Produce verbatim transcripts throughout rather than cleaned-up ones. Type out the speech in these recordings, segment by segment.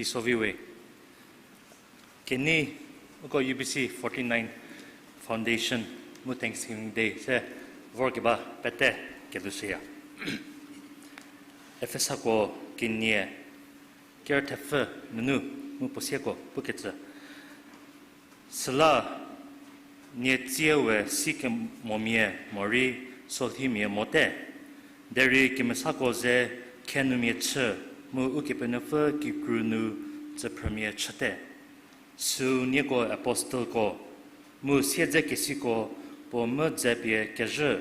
Teisovi we. Kenei, uko U B C forty-nine Foundation mu Thanksgiving Day se vorkeba pete kelushüya. Efesako kenie, ker thepfü nunu mu puo sieko pukecü. Süla nie tsie we sikemomia morei solhimia mote, derei kemesako ze khenumia chü mu Ukepenuopfü kikru nu tsüphrümia chüte. Süu nieko apostelko mu siedzekesiko puo medzepie kezhü,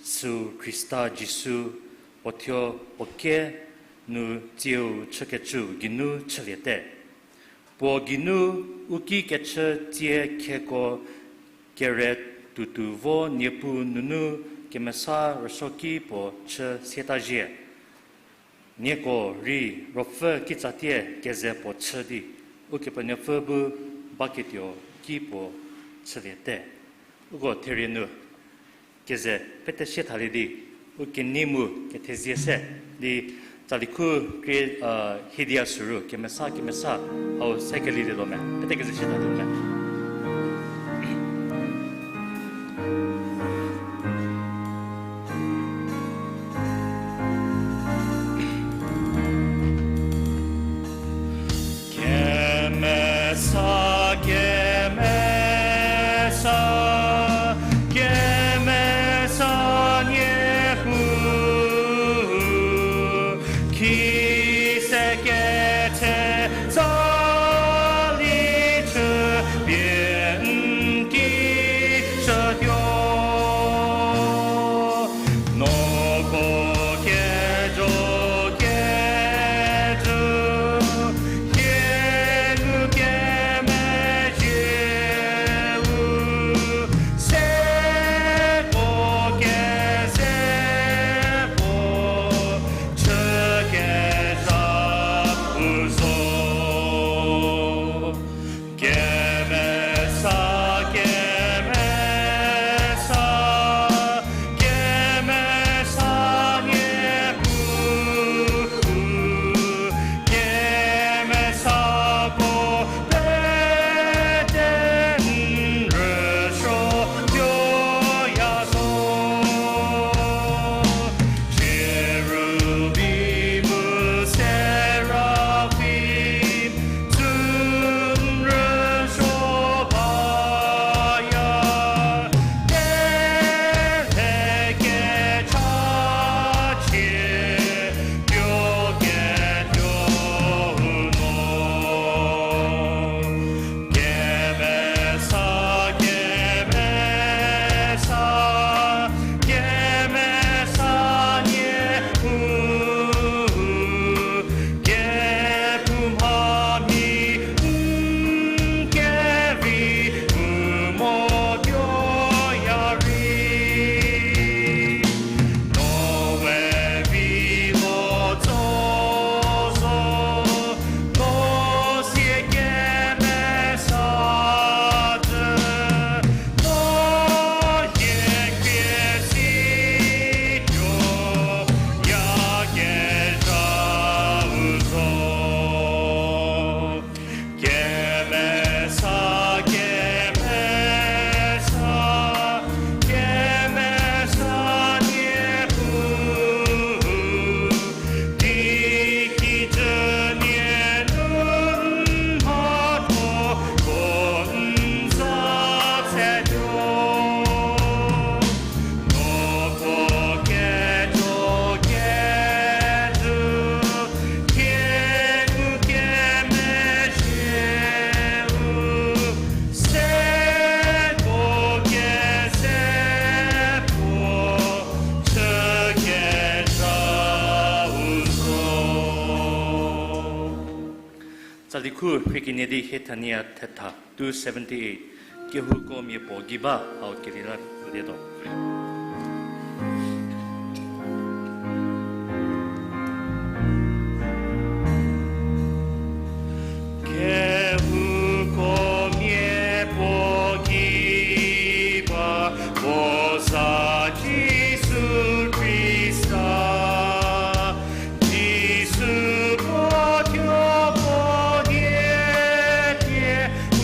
süu Khrista Jisu puo thuo puo kie nu tsieu chükecüu geinu chüliete. Puo geinu u ki kechü tsie khieko kere tutu vo Niepuu nunu kemesa rüsuoki puo chü sietazhie. Nieko rei ruopfü kitsatie keze puo chü di, Ukepenuopfü bu baketuo ki puo chüliete. Uko therie nu keze pete sie thalie di, u kenei mu kethezie se di, tsali khu krie, a, hiedia süru kemesa kemesa hau se kelilietuo me. Pete keze sie thalie me. Kemesa, kemesa, kemesa Niepuu, ki se ketse tsali chü Ikhu rhei kenie di hie thanie thetha two seventy-eight, kehouko mia puo gei ba hau keli la lietuo. Kehouko mia puo gei ba, puo za Jisu Khrista. Jisu puo thuo puo nie tie,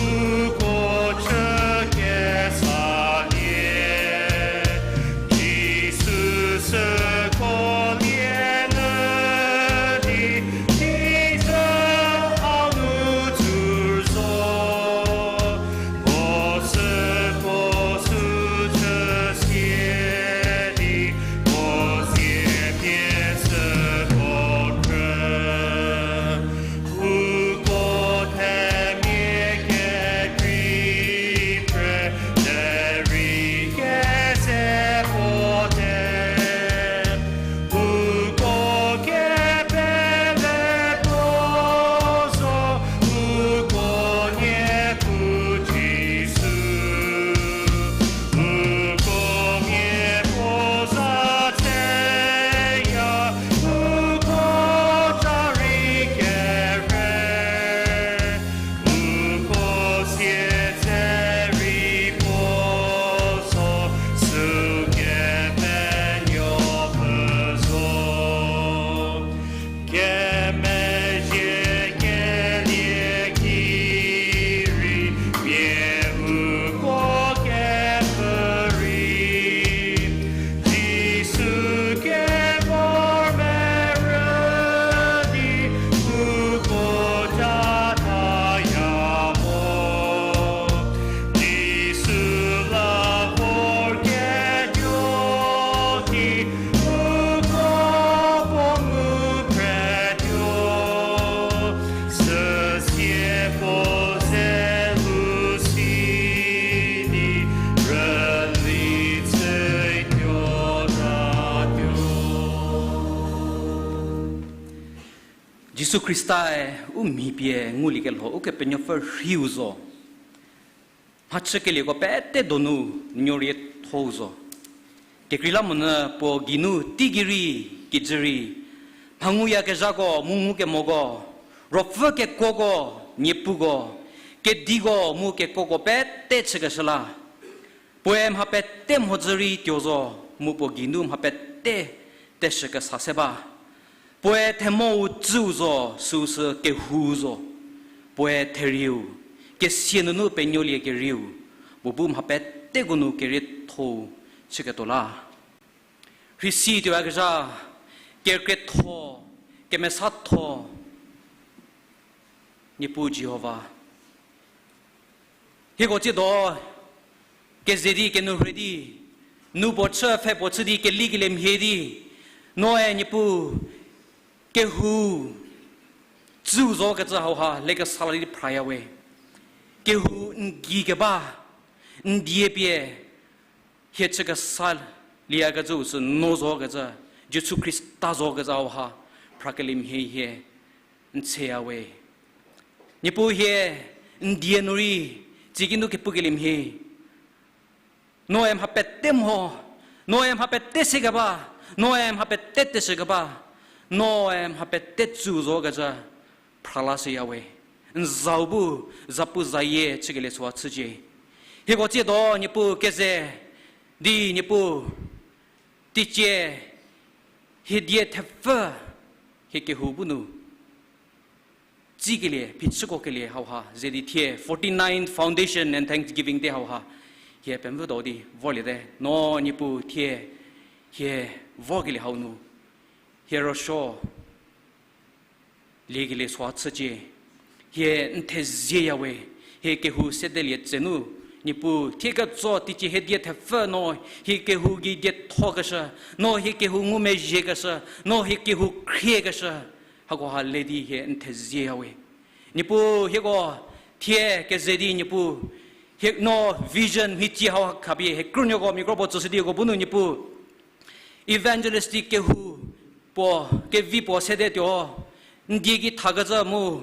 uko chü kesalie. Jisu süko lie nyü di, Jisu hau nu tsur zo. Puo süko sü chü sie di, puo zie pie süko krü. Uko themia kekrei phre, derei keze puo te. Uko kepele puo zo, uko Niepuu Jisu. Uko mia puo za tseya, uko ca rei kere. Uko siedze rei puo zo, süu kepenuopfü zo. Kemezhie kelie ki rei, mia uko kepfhü rei. Jisu kevor merü di, uko ca taya mo. Jisu la vor ketuo ki, uko puo ngu phretuo. Süsie puo ze lu si di, rüli chütuo tatuo. Jisu Khristae u mhi pie nguliekelho Ukepenuopfü rhiu zo. Mhachükelieko pete donu nuo riethou zo. Kekreilamonyü puo geinu teigei rei kijü rei, mha nguyakezhako mu ngukemoko, ruopfü kekuoko, niepuko, kediko mu kekuoko pete chükeshü la. Puoe mha pete mhodzü rei tuo zo, mu puo geinu mha pete teshü kesa se ba. Puoe themou tsüu zo, süu sü kehou zo. Puoe therieu, kesia nunu penuolie kerieu, puo bu mha peteko nu kerietho-u chüketuo la. Rhisi tuoyakezha, kekrietho, kemesatho, Niepuu Jihova. Hieko tsiedo, keze di, kenourhei di, nu puo chü, pfhe puo chü di, kelikelie mhie di, noe Niepuu, kehou tsüu zokecü hauha lekesa la di phraya we. Kehou n gei keba, n die pie, hie chü kesa lieyakecüu sü no zokecü, Jisu Khrista zokecü hauha phrakelie mhie hie n tsüya we. Niepuu hie n die nu rei, tsiki nu kepukelie mhie. Noe mha pete mho, noe mha pete sekeba, noe mha pete teshükeba, noe mha pete tsüu zokecü phralashüya we. N zau bu zapuzayie chükelie süha chücie. Hieko tsiedo Niepuu keze di Niepuu teicie hie die thepfü hie kehou bu nu tsikelie, phichüko kelie hauha ze di thie forty-ninth Foundation and Thanksgiving Day hauha hie pemvüdo di vorliete. No Niepuu thie hie vorkelie hau nu hie rüsuo liekelie süha chücie. Hie n thezieya we, hie kehou sedelie tsenu, Niepuu thie ketso teicie hie die thepfü no hie kehou gei diethokeshü, no hie kehou ngumezhiekeshü, no hie kehou khriekeshü, hakoha le di hie n thezieya we. Niepuu hieko thie keze di Niepuu, hie no vision mhitsie hau khapie hie krünuoko mia kro puo tsüshü di hieko bu nu Niepuu evangelistic kehou puo, kevi puo sedetuo, n die gei thakecü mu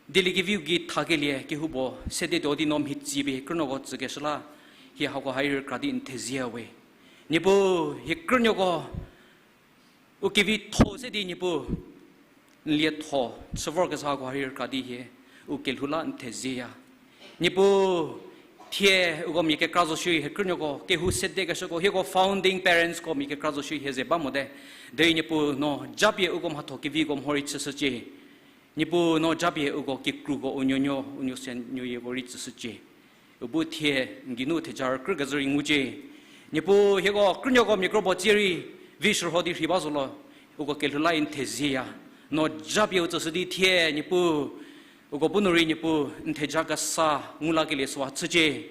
Dieliekeviu gei thakelie kehoupuo sede tuo di no mhitsi pie hie krünuoko tsükeshü la, hie hako hai rükra di n thezie we. Niepuu, hie krünuoko u kevitho se di Niepuu, n lietho chü vorkezhako hai rükra di hie u kelhou la n thezieya. Niepuu, thie uko mia kekra zo shierei hie krünuoko kehou sedekeshüko hieko founding parents ko mia kekra zo shierei hie ze ba mote. Derei Niepuu no japie uko mhatho keviko mhorei chüshücie. Niepuu no japie uko kikruko u nuonuo u nuo se nuoyieko rei tsüshücie. U bu thie n geinu theja rükrükezhü rei ngucie. Niepuu hieko krünuoko mia kropuo tsie rei vi shürho di rhei ba zolo, uko kelhou la n thezieya. No japie u tsüshü di thie Niepuu uko bu nu rei Niepuu n theja kesa ngu lakelie süha chücie.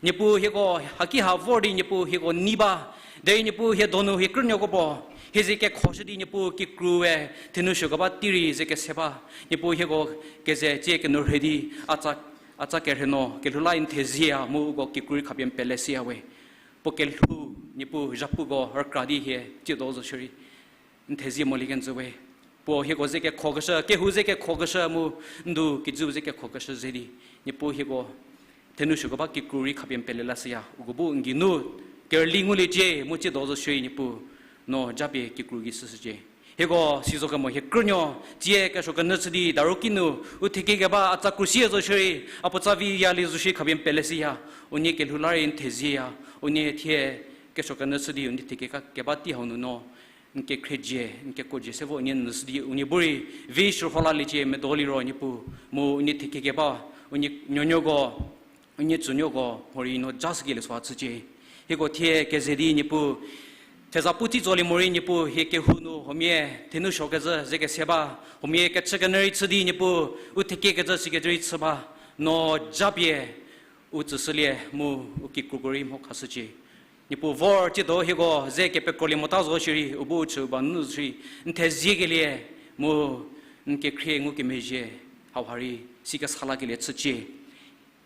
Niepuu hieko haki ha vor di Niepuu hieko nei ba. Derei Niepuu hie donu hie krünuoko puo hie ze kekhoshü di Niepuu kikrue thenu suokeba tei rei ze kese ba. Niepuu hieko keze tsie kenu rhei di a tsa, a tsa kerhei no kelhou la n thezieya mu uko kikru rei khapie n pele shüya we. Puo kelhou Niepuu zhapuko rükra di hie tsiedo zo shierei n thezie molie kenjü we. Puo hieko ze kekhokeshü, kehou ze kekhokeshü mu ndu kijüu ze kekhokeshü ze di Niepuu hieko thenu suokeba kikru rei khapie n pele la shüya. Uko bu n geinu kerüli nguliecie mu tsiedo zo shierei Niepuu no japie kikru gei shüshücie. Hieko sizo kemo hie krünuo tsie kesuo kenyü chü di daru kinu u thekekeba a tsa krusie zo shierei a puo tsa vi yalie zo shierei khapie n pele shüya. Unie kelhou la rei n thezieya. Unie thie kesuo kenyü chü di unie thekekeba tei hau nu no n kekhrie dzie, n kekuo dzie se vo unie nyü shü di unie bu rei vi shürho laliecie medo liro Niepuu, mu unie thekekeba, unie nuonuoko, unie tsünuoko mhorei no ja shükelie süha chücie. Hieko thie keze di Niepuu theza pu tei tsolie morei Niepuu hie kehou nu huomia thenu suokezhü ze kese ba, huomia kechükenyü rei chü di Niepuu u thekekecü sikecü rei chü ba, no japie u tsüshülie mu u kikruko rei mho khashücie. Niepuu vor tsiedo hieko ze kepekrolie mota zo shierei u bu u chü u ba nunu zo shierei n theziekelie mu n kekhrie ngukemezhie hauha rei si kesa lakelie chücie.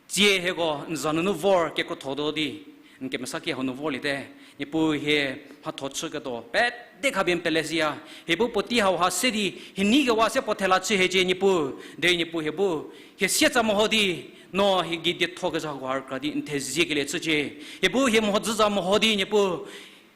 Tsie hieko n za nunu vor kekrotho-o di n kemesa ki hau nu vorliete. Niepuu hie mhatho chüketuo pete khapie n pele shüya. Hie bu puotei hauha se di hie nei kewa se puo thela chü hiecie Niepuu. Derei Niepuu hie bu hie sietsa meho di no hie gei diethokezha hauha rükra di n theziekelie chücie. Hie bu hie mhodzü za meho di Niepuu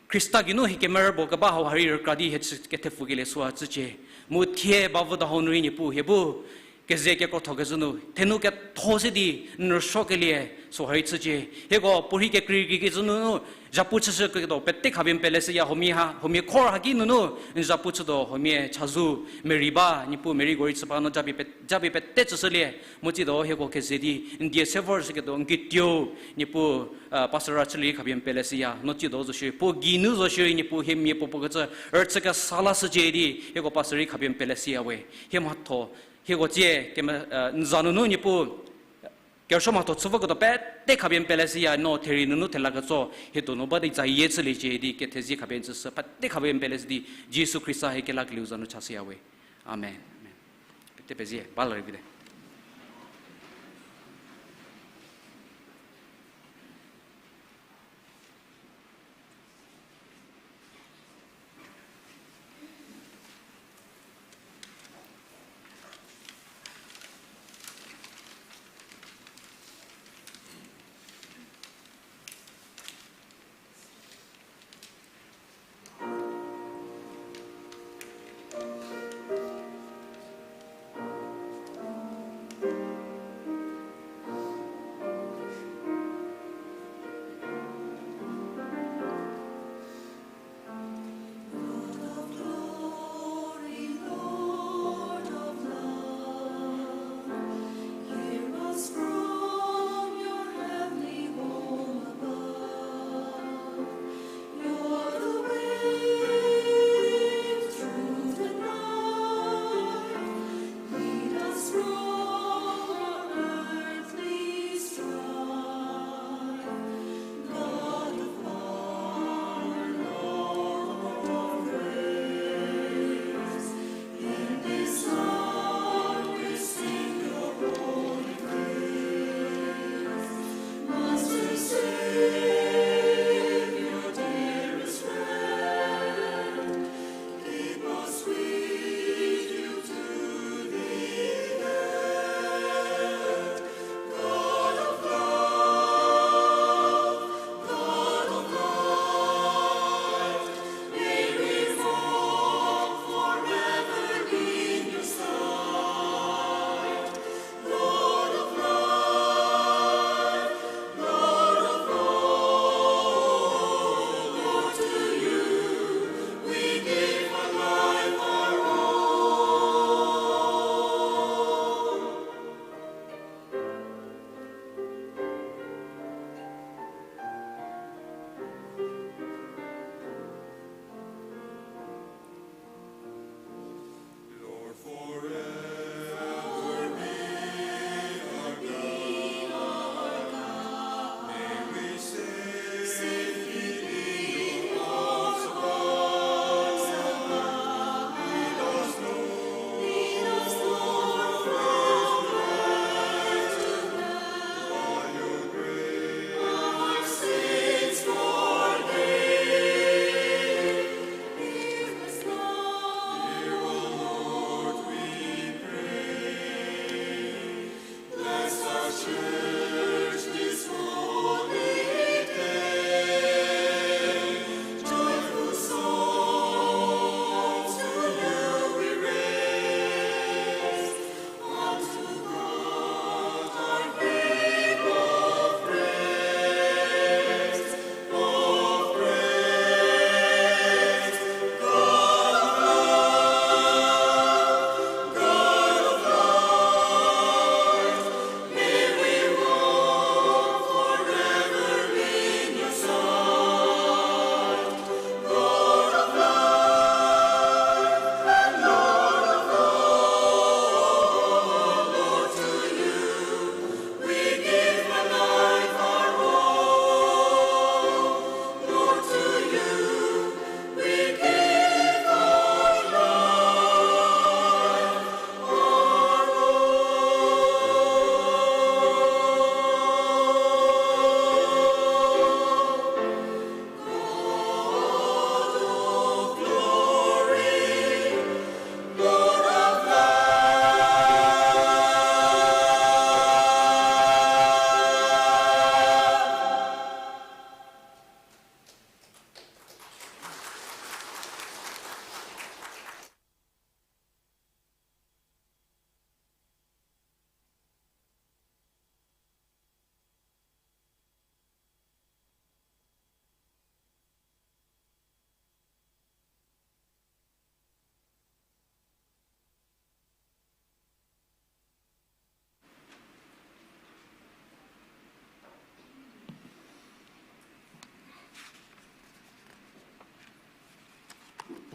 Khrista geinu hie kemerü bo keba hauha rei rükra di hie chü kethepfukelie süha chücie. Mu thie bavü da hau nu rei Niepuu hie bu keze kekrotho kezhü nu thenu ketho se di n rüsuokelie süha rei chücie. Hieko puorhi kekreikreikecü nunu zhapu chüshüketuo pete khapie n pele shüya. Huomia ha, huomia khor haki nunu n zhapu chütuo huomia chazou merei ba Niepuu mereiko rei chü ba no japie pe-, japie pete chüshülie. Mu tsiedo hieko keze di n die se vorshüketuo n kituo Niepuu, a, pastor-a chülie khapie n pele shüya. No tsiedo zo shierei puo geinu zo shierei Niepuu hie mia puo puo kecü rüchü kesa lashücie di hieko pastor rei khapie n pele shüya we. Hie mhatho hieko tsie keme, a, n za nunu Niepuu kerüsuo mhatho chü voketuo pete khapie n pele shüya. No therie nunu thela ketso hie donu ba di zayie chüliecie di kethezie khapie n tsüshü pete khapie n pele shü di Jisu Khrista hie kelakelieu za nu chashüya we. Amen. Amen. Pete pezie ba la rei vite.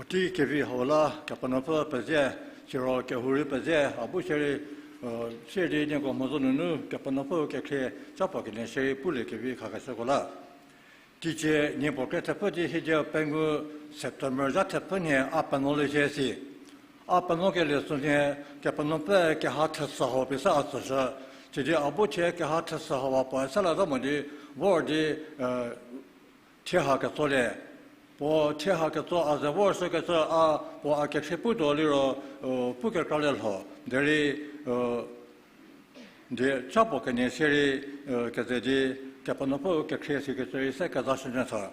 Puotei kevi hau la Kepenuopfü pezie, siro kehou rei pezie, a bu shierei, sirdi nieko mhodzü nunu Kepenuopfü kekhrie ca puo kenie shierei pulie kevi khakeshüko la. Teicie nie puo kre thepfü di hidia pengou September zha thepfü nhie a penuolie zhie si. A penuokelie sünhie Kepenuopfü keha thesü hau pie se a tsüshü. Sidi a bu thie keha thesü hau a puoe se la zo mo di vor di, thie ha ketsolie. Puo thie ha ketso a ze vorshükecü a puo a kekhrie putuo liro, pukekralie lho. Derei, die ca puo kenie shierei, keze di Kepenuopfü kekhrie sikecü rei se kezashünyü tha.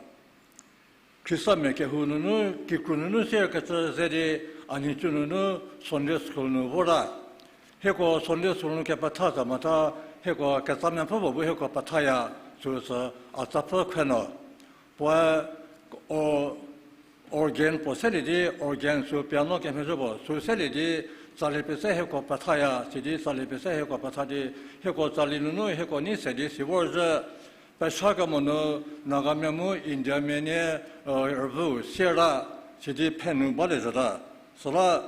Khristamia kehou nunu, kikru nunu sierkecü ze di a nhicu nunu Sunday school nu vota. Hieko Sunday school nu kepetha za mota, hieko ketsa mepfü puo bu hieko pethaya, süsü a tsapfü khueno. Puoe, o, organ puo selie di, organ sü piano kemhie zhü puo sü selie di, tsali pie se hieko pethaya, sidi tsali pie se hieko petha di, hieko tsali nunu hieko nei se di si vorzhü. Pesha kemo nu Nagamia mu Indiamia nie, rüvüu sier ta, sidi phenu balie zhü ta. Süla,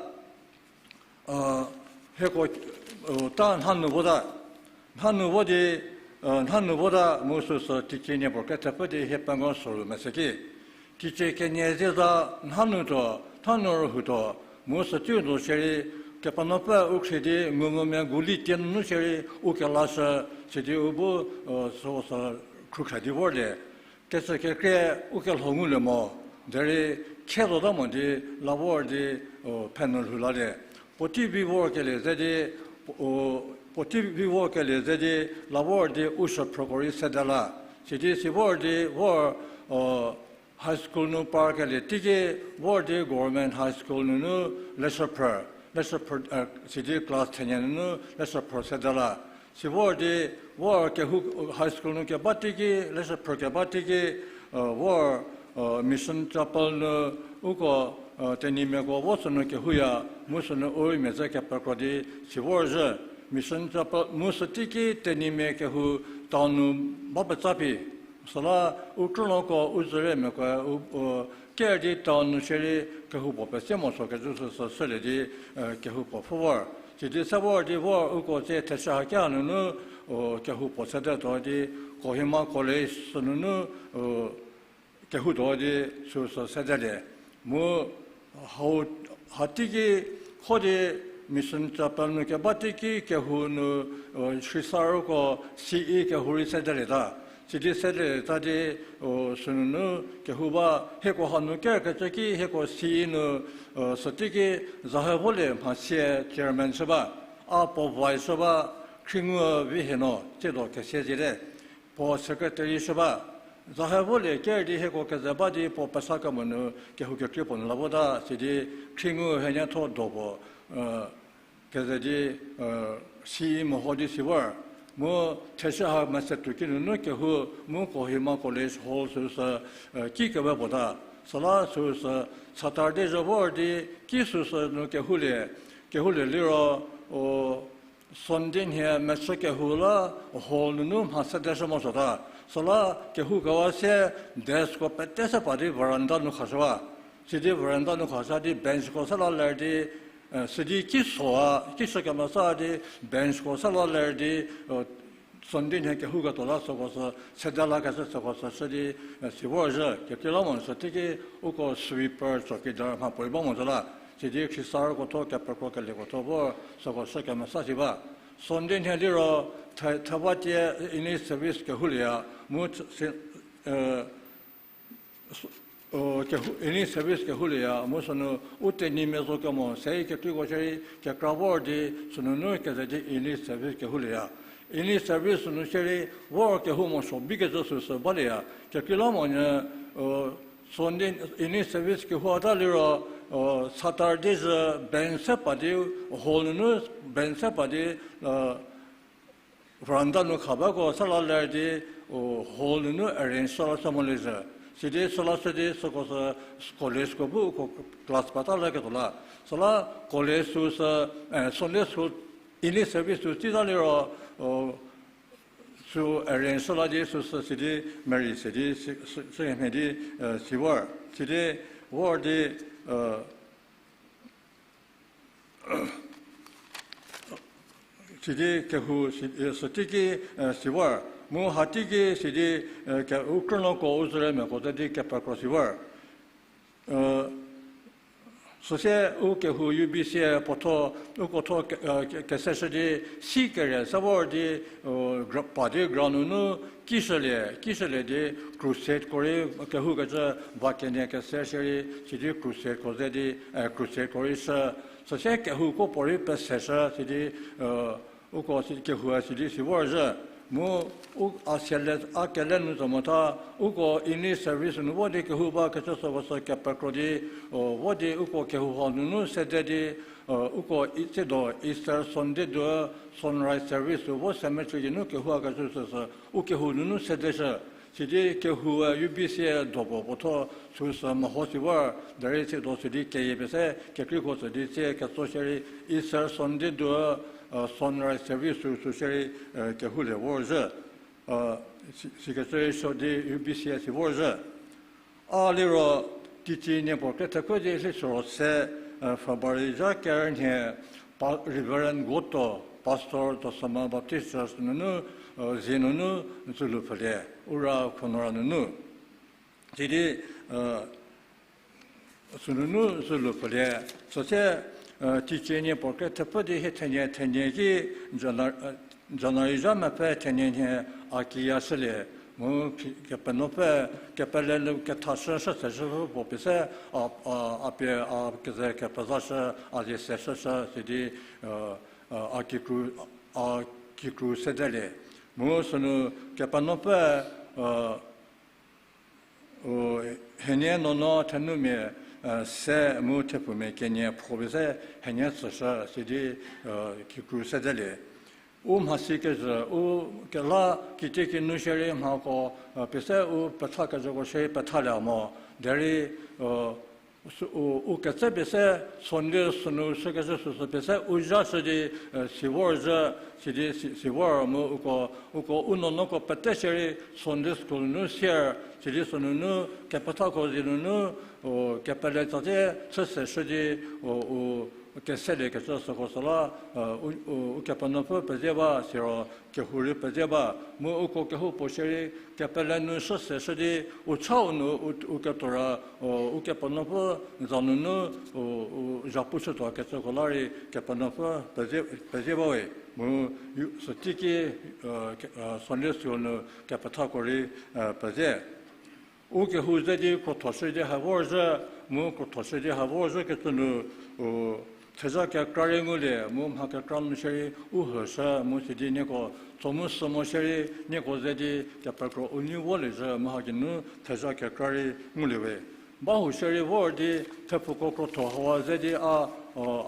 hieko, ta nhanu vota. Nhanu vo di, nhanu vota mu süsü teicie nie puo kre thepfü di hie pengou soru mese ki. Teicie kenie zieza nhanu tuo, nhanu rühou tuo, mu süteiu zo shierei, Kepenuopfü u khrie di ngumvümia guli tie nunu shierei u kelashü, sidi u bu, süsü khrükhrei di vorlie. Kecü kekrie u kelho ngulie mo, derei khie zota mo di la vor di, phenu lhou lalie. Puotei vi vorkelie ze di, puotei vi vorkelie ze di la vor di u shüphrüko rei sede la. Sidi si vor di vor, high school nu parkelie teiki vor di government high school nunu leshüphrü, leshüphrü, sidi class thenie nunu leshüphrü sede la. Si vor di vor kehou high school nu keba teiki, leshüphrü keba teiki, vor, Mission Chapel nu uko, tenyimiako vo sünu kehouya, mu sünu u mia ze kepekro di si vorzhü. Mission Chapel mu süteiki tenyimia kehou town nu ba petsa phi. Süla u krünuoko u züriemiakoe u, u ker di town nu shierei kehou puo pese mo sokecü süsü sülie di, kehou puo pfhü vor. Sidi se vor di vor uko tsie thechü hakia nunu, kehou puo sedetuo di Kohima College sünunu, kehoutuo di süsü sedelie. Mu hau, hateiki kho di Mission Chapel nu keba teiki kehou nu, Khristaruko C E kehou rei sedelieta. Sidi sedelieta di, sünunu kehou ba hieko hanu kerkecü ki hieko C E nu, süteiki Zahevolie Mhasie chairman shü ba, a puo vice shü ba, Khriengu Viheno tsiedo kesia ziete. Puo secretary shü ba, Zahevolie ker di hieko keze ba di puo pesa kemo nu kehou kekrei puo nu la vota, sidi Khriengu Heniatho do puo, keze di, C E meho di si vor. Mu thechü ha mese tuo ki nunu kehou mu Kohima College Hall süsü, ki kewe puo ta. Süla süsü Saturday zhü vor di ki süsü nu kehoulie, kehoulie liro, Sunday nhie mechü kehou la hall nunu mha sedeshü mo sota. Süla kehou kewa sie deskko pete se pa di veranda nu khashüwa. Sidi veranda nu khashü di benchko se la ler di, sidi ki soa, ki shü kemesa di benchko se la ler di, Sunday nhie kehouketuo la süko sü sede lakeshü süko sü shü di, si vorzhü. Kekreilamonyü süteiki uko sweeper, chowkidar mha puorei ba mo zo la. Sidi Khristaruko thuo kepekro kelieko thuo vor süko shü kemesa si ba. Sunday nhie liro the-, thevatie English service kehoulieya, mu English service kehoulieya, mu sünu u tenyimia zo kemo sei kekreiko shierei kekra vor di sünunu keze di English service kehoulieya. English service sünu shierei vor kehou morosuo bikecü süsü balieya. Kekreilamonyü, Sunday English service kehoua ta liro, Saturday zhü bench se pa di, hall nunu bench se pa di, veranda nu kha bako se la ler di, hall nunu arrange shü la shü molie zhü. Sidi süla shü di süko sü collegeko bu uko class pata laketuo la. Süla college süsü, Sunday school, English service sü tsita liro, sü arrange shü la di süsü sidi Mary se di, sü, sü, sü mhie di, si vor. Sidi vor di, sidi kehou si, süteiki, siwar. Mu hateiki sidi, ke, u krünuoko u züremiako ze di kepekro siwar. Süsie u kehou U B C puotho, uko tho ke, ke, keseshü di, si kere se vor di, pa di ground nunu kishülie, kishülie di crusade ko rei kehoukecü va kenie kese shierei, sidi crusade ko ze di, crusade ko rei shü, süsie kehouko puorei peseshü, sidi, uko si, kehoue sidi si vorzhü. Mu u a siele, a kele nu zo motha, uko ini service nu vo di kehou bakecü süko sü kepekro di, vo di uko kehou hall nunu sede di, uko i, tsiedo Easter Sunday duo sunrise service vo cemetery geinu kehoukecü süsü u kehou nunu sedeshü. Sidi kehoue U B C dopuo puotho süsü meho si vor, derei tsiedo sidi keyie pie se kekreiko tsü di tsie ketso shierei Easter Sunday duo sunrise service süsü shierei kehoulie vorzhü. Si, sikecü sho di U B C si vorzhü. A liro teicie nie puo kre thepfü di lhie siro se, February zha kerünie, Reverend Goto, Pastor Dosama Baptist Church nunu, zie nunu, zülu pfülie, Ura Khonora nunu. Sidi, sünunu zülu pfülie, süsie, teicie nie puo kre thepfü di hie thenie thenie ki, January zha mepfü thenie nhie a kiya shülie, mu Kepenuopfü, kepele nu kethashü shüseshü puo pie se, a, a pie a keze kepezashü, a lie seshüshü, sidi, a kikru, a kikru sedelie. Mu sünu Kepenuopfü, henie nuonuo thenumia, se mu thepfumia kenie pho pie se henie tsüshü sidi, kikru sedelie. U mhasi kezhü, u kela kitiekinu shierei mhako, pie se u petha kezhüko shierei pethalie mo. Derei, u, u ketse pie se Sunday sünu shükecü süsü pie se u zhashü di, si vorzhü, sidi si, si vor mu uko, uko u nuonuoko pete shierei Sunday school nu sier, sidi sünunu kepethako zie nunu, u kepele tsatie chü seshü di, u, u keseliekecü süko süla, u, u, Ukepenuopfü pezie ba, siro kehou rei pezie ba, mu uko kehoupuo shierei kepele nu shü seshü di, u chau nu u, u ketuora, u, Ukepenuopfü za nunu, u, u zhapu shütuo kecüko la rei Kepenuopfü pezie, pezie bawe, mu, süteiki, Sunday school nu kepethako rei, pezie. U kehou ze di krothoshü di ha vorzhü, mu krothoshü di ha vorzhükecü nu, u, thezha kekra rei ngulie, mu mha kekra nu shierei u hüshü, mu sidi nieko, tso mu sü mo shierei nieko ze di kepekro u nei volie zhü, mu ha geinu thezha kekra rei ngulie we. Bahou shierei vor di thepfuko krotho hawa ze di a,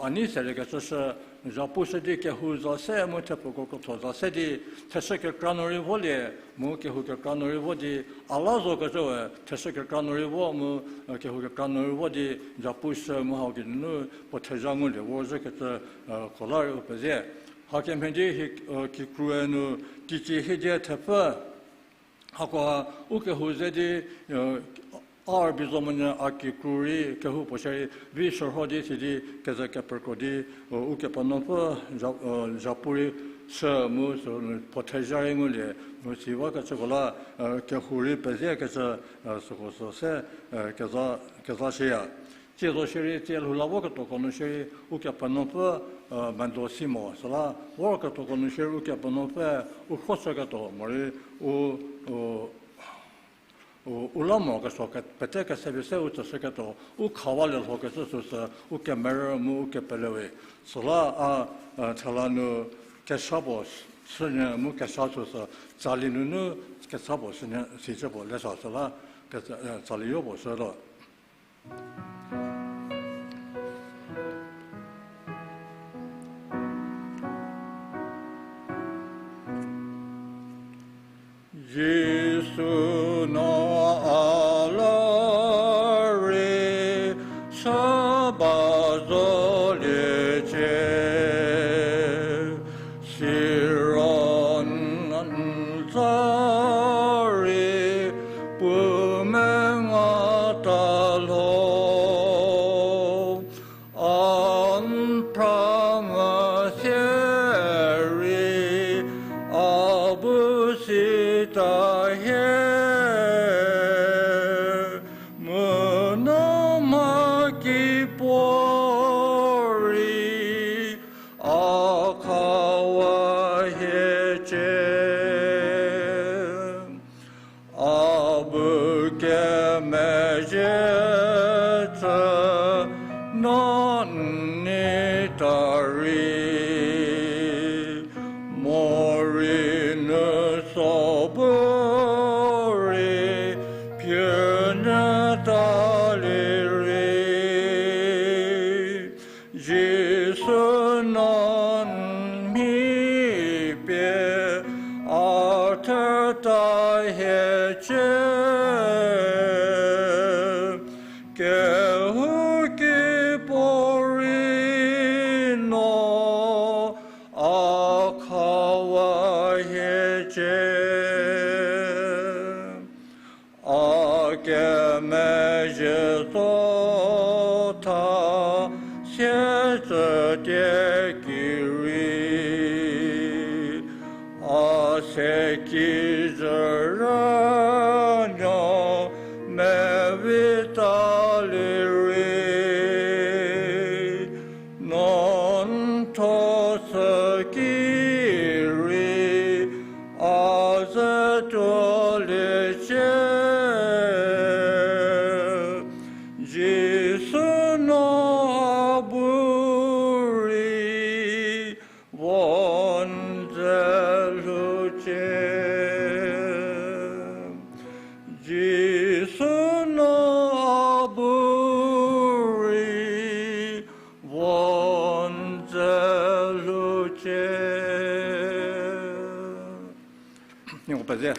a nei seliekecü shü, zhapu shü di kehou za se mu thepfuko krotho za se di, theshü kekra nu rei volie, mu kehou kekra nu rei vo di, a la zokecü we, theshü kekra nu rei vo mu, kehou kekra nu rei vo di, zhapu shü mu hau geinu puo thezha ngulie vorzhükecü, ko la rei u pezie. Hakemhie di hi, kikrue nu, teicie hiedie thepfü, hakoha u kehou ze di, a rübei zo monyü a kikru rei kehoupuo shierei vi shürho di sidi keze kepekro di, Ukepenuopfü zhapu rei shü mu sü puo thezha rei ngulie, mu si vakecüko la, kehou rei peziekecü, süko sü se, keza, keza shüya. Tsie zo shierei tsie lhou la voketuoko nu shierei Ukepenuopfü, medo si mo, süla voketuoko nu shierei Ukepenuopfü, u khroshüketuo morei, u, u, u, u la mo kesuo ke, pete kesepie se u tsüshüketuo, u khawalie lhokecü süsü, u kemerü mu u kepele we. Süla a, thela nu kesha puo shünyü mu kesha süsü, tsali nunu kesha puo shünyü, sicü puo lesa süla, ke, tsali yo puo shütuo. Jisu no a la rei chü ba zoliecie, siro n za rei puo menga ta lho. ki puorei a khawa hiecie. A bu kemezhie tsü no n nei ta rei, morei nu so bu rei pie nyü ta lie rei. Jisu no n mhi pie a theta hiecie. Kehouki puorei no a khawa hiecie. A kemezhie zo tha sie tsütie ki rei, a se kijürünuo mevi ta lie rei. No n thuo sü ki rei a ze tuoliecie. Jisu no a bu rei vo n ze lhoucie. Jisu no a bu rei vo n ze lhoucie. Nieko pezie.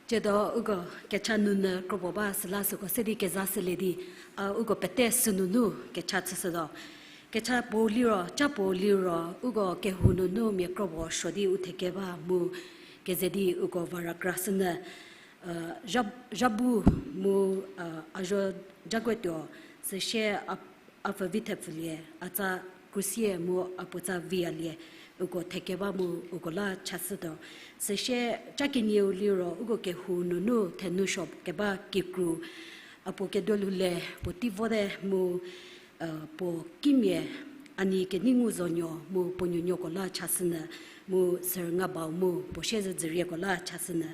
Tsiedo uko kecha nunu kropuo ba süla süko se di keza shülie di, a, uko pete sünunu kecha chüshütuo. Kecha puo liro, cha puo liro, uko kehou nunu mia kropuo suo di u thekeba mu keze di uko va rakra shünyü, zha-, zhabu mu, a, a zuo jakuotuo, süsie a, a pfü vi thepfülie, a tsa krusie mu a puotsa viyalie, uko thekeba mu uko la chashütuo. Süsie cha kenieu liro uko kehou nunu thenou suo keba kikru, a puo keduolhou le puotei vote mu, puo kimia, a nie kenei ngu zonuo mu puo nuonuoko la chashünyü, mu sürüngabau mu puo siezedzürieko la chashünyü.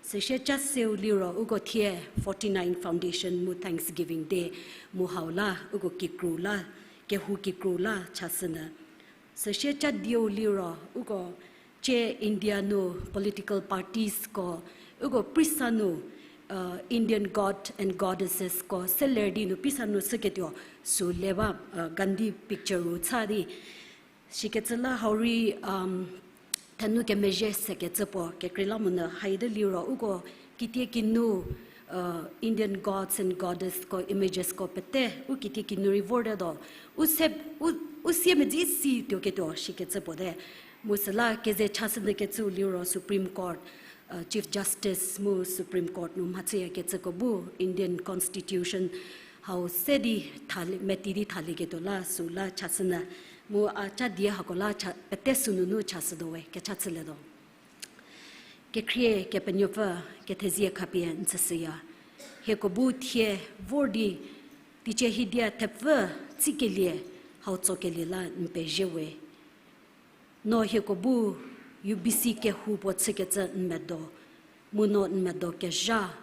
Süsie cha seu liro uko thie forty-nine Foundation mu Thanksgiving Day mu hau la uko kikru la, kehou kikru la chashünyü. Süsie cha dieu liro uko cie India nu political partiesko, uko prisa nu, Indian god and goddessesko seler di nu prisa nu shüketuo sü le ba, Gandhi picture ru cha di. Shikecü la hau rei, thenou kemezhie sekecü puo kekreilamonyü haidi liro uko kitie kinu, Indian gods and goddessko imagesko pete u kitie kinu rei vortetuo. U se, u, u siemedzi si tuoketuo shikecü puo te. Mu süla keze chashünyükecüu liro Supreme Court, Chief Justice mu Supreme Court nu mhachüyakecüko bu Indian Constitution hau se di thali, meti di thalieketuo la sü la chashünyü. Mu a cha die hako la cha, pete sünunu chashütuo we, kecha chülietuo. Kekhrie Kepenuopfü, kethezie khapie n tsüshüya. Hieko bu thie vor di, teicie hidia thepfü tsikelie, hau tsokelie la n pezie we. No hieko bu U B C kehou puo chükecü n medo, mu no n medo kezha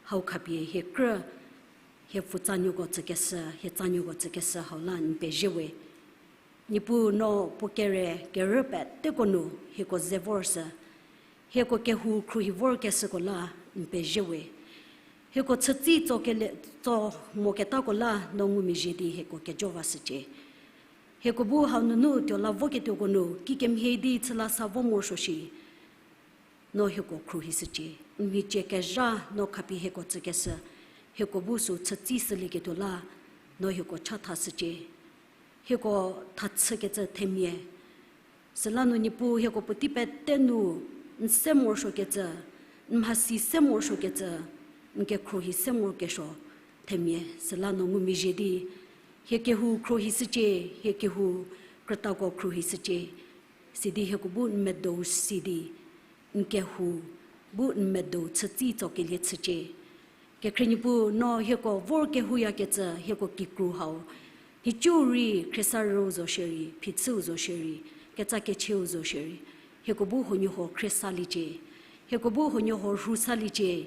hau khapie hie krü, hie pfutsanuoko tsükeshü, hie tsanuoko tsükeshü hau la n pezie we. Niepuu no puo kere kerü peteko nu hieko ze vorshü, hieko kehou khruohi vorkeshüko la n pezie we. Hieko chütsi tso kele, tso moketako la no ngumezhie di hieko kejo vashücie. Hieko bu hau nunu tuo la voketuoko nu kikemhie di chü la sa vo morosuo shi, no hieko khruohishücie. N mhicie kezha no khapie hieko tsükeshü, hieko bu sü chütsi shülieketuo la, no hieko chathashücie. Hieko thachükecü themia. Süla nu Niepuu hieko puotei pete nu n se morosuokecü, n mhasi se morosuokecü, n kekhruohi se morokesuo themia. Süla no ngumezhie di, hie kehou khruohishücie, hie kehou krütako khruohishücie. Sidi hieko bu n medou si di, n kehou bu n medou chütsi tsokelie chücie. Kekhrie Niepuu no hieko vor kehouyakecü hieko kikru hau, nhicu rei khriesarüu zo shierei, phichüu zo shierei, ketsa kecheu zo shierei, hieko bu huoniehuo khriesaliecie, hieko bu huoniehuo rhusaliecie,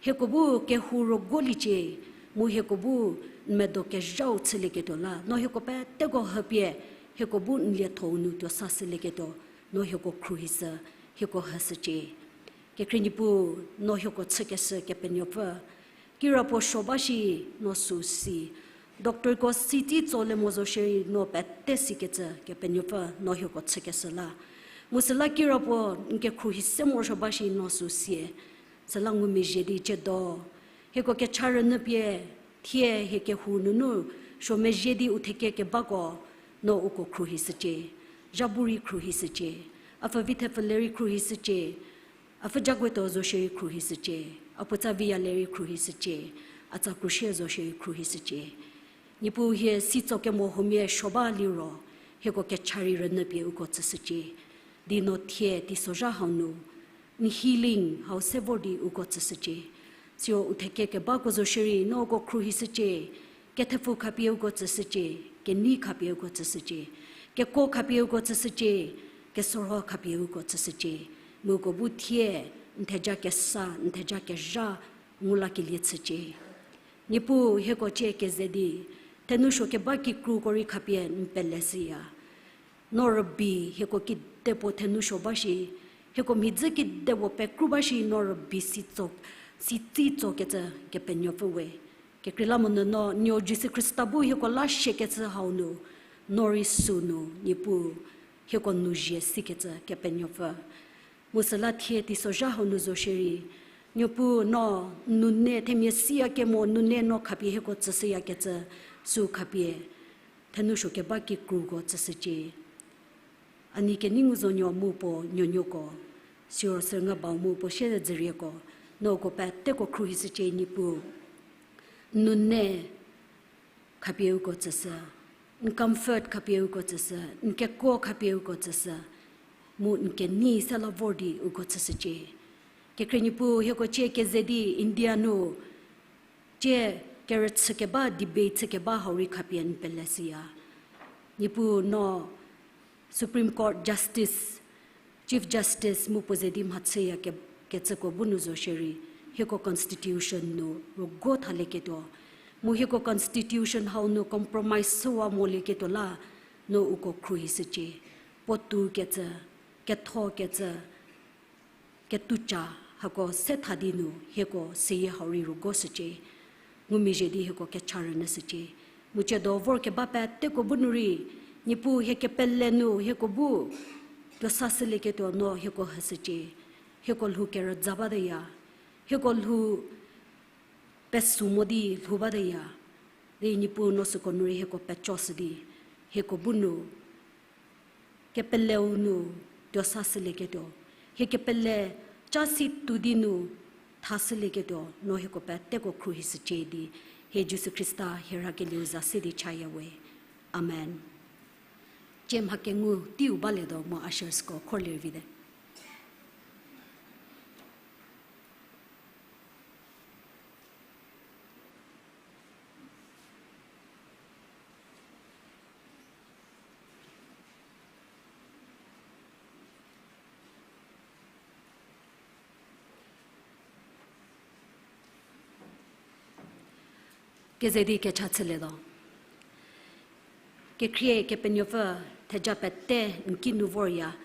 hieko bu kehou rüguoliecie, mu hieko bu n medo kezhau chülieketuo la no hieko peteko hüpie, hieko bu n liethou nu tuo sashülieketuo, no hieko khruohishü, hieko hüshücie. Kekhrie Niepuu, no hieko chükeshü Kepenuopfü, kirapuo suo ba shi, no sü si, doctorko si tsi tsolie mo zo shierei no pete sikecü Kepenuopfü no hieko chükeshü la. Mu süla kirapuo n kekhruohi se morosuo ba shi no sü sie. Süla ngumezhie di tsiedo, hieko kecha rünyü pie, thie hie kehou nunu suo mezhie di u theke kebako, no uko khruohishücie, zhabu rei khruohishücie, a pfü vi thepfü le rei khruohishücie, a pfü jaguetuo zo shierei khruohishücie, a puotsa viya le rei khruohishücie, a tsa krusie zo shierei khruohishücie. Niepuu hie si tso kemo huomia suo ba liro, hieko kecha rei rünyü pie uko tsüshücie. Di no thie teisozha hau nu, n healing hau se vor di uko tsüshücie. Siro u theke kebako zo shierei no uko khruohishücie, kethepfu khapie uko tsüshücie, kenei khapie uko tsüshücie, kekuo khapie uko tsüshücie, kesorho khapie uko tsüshücie. Mu uko bu thie n theja kesa, n theja kezha ngu lakelie chücie. Niepuu hieko cie keze di, thenou suo keba kikruko rei khapie n peleshüya. No rübei hieko kidepuo thenou suo ba shi, hieko mhidzü kidepuo pekru ba shi no rübei si tso, si tsi tsokecü Kepenuopfü we. Kekreilamonyü no nuo Jisu Khrista bu hieko la siakecü hau nu, no rei sünu Niepuu hieko nu zhie sikecü Kepenuopfü. Mu süla thie teisozha hau nu zo shierei, Niepuu no n nune themia siya kemo nune no khapie hieko tsüshüyakecü, sü khapie thenou suo keba kikruko tsüshücie. A nie kenei ngu zonuo mu puo nuonuoko, siro sürnga bau mu puo siezedzürieko, no uko peteko khruohishücie Niepuu. N nune khapie uko tsüshü, n comfort khapie uko tsüshü, n kekuo khapie uko tsüshü, mu n kenei se la vor di uko tsüshücie. Kekhrie Niepuu hieko cie keze di India nu cie kerüchü keba, debate chü keba hau rei khapie n pele shüya. Niepuu no Supreme Court Justice, Chief Justice mu puo ze di mhachüya ke, kecüko bu nu zo shierei, hieko constitution nu rüguo thalieketuo, mu hieko constitution hau nu compromise chüwa molieketuo la, no uko khruohishücie. Puotou kecü, ketho kecü, ketuca hako se tha di nu hieko seyie hau rei rüguoshücie. Ngumezhie di hieko kecha rünyüshücie. Mu tsiedo vor keba peteko bu nu rei, Niepuu hie kepele nu hieko bu tuo sa shülieketuo no hieko hüshücie. Hieko lhou kerüza bateya, hieko lhou pesu mo di lhou bateya. Di Niepuu no süko nu rei hieko pecoshü di, hieko bu nu kepeleu nu tuo sa shülieketuo, hie kepele cha si tuo di nu tha shülieketuo no hieko peteko khruohishücie di, hie Jisu Khrista hie rhakelieu za se di chaya we. Amen. Cie mha kengu teiu balietuo mu ushersko khorlie vite. Keze di kecha chülietuo. Kekhrie Kepenuopfü, theja pete n kinu vorya,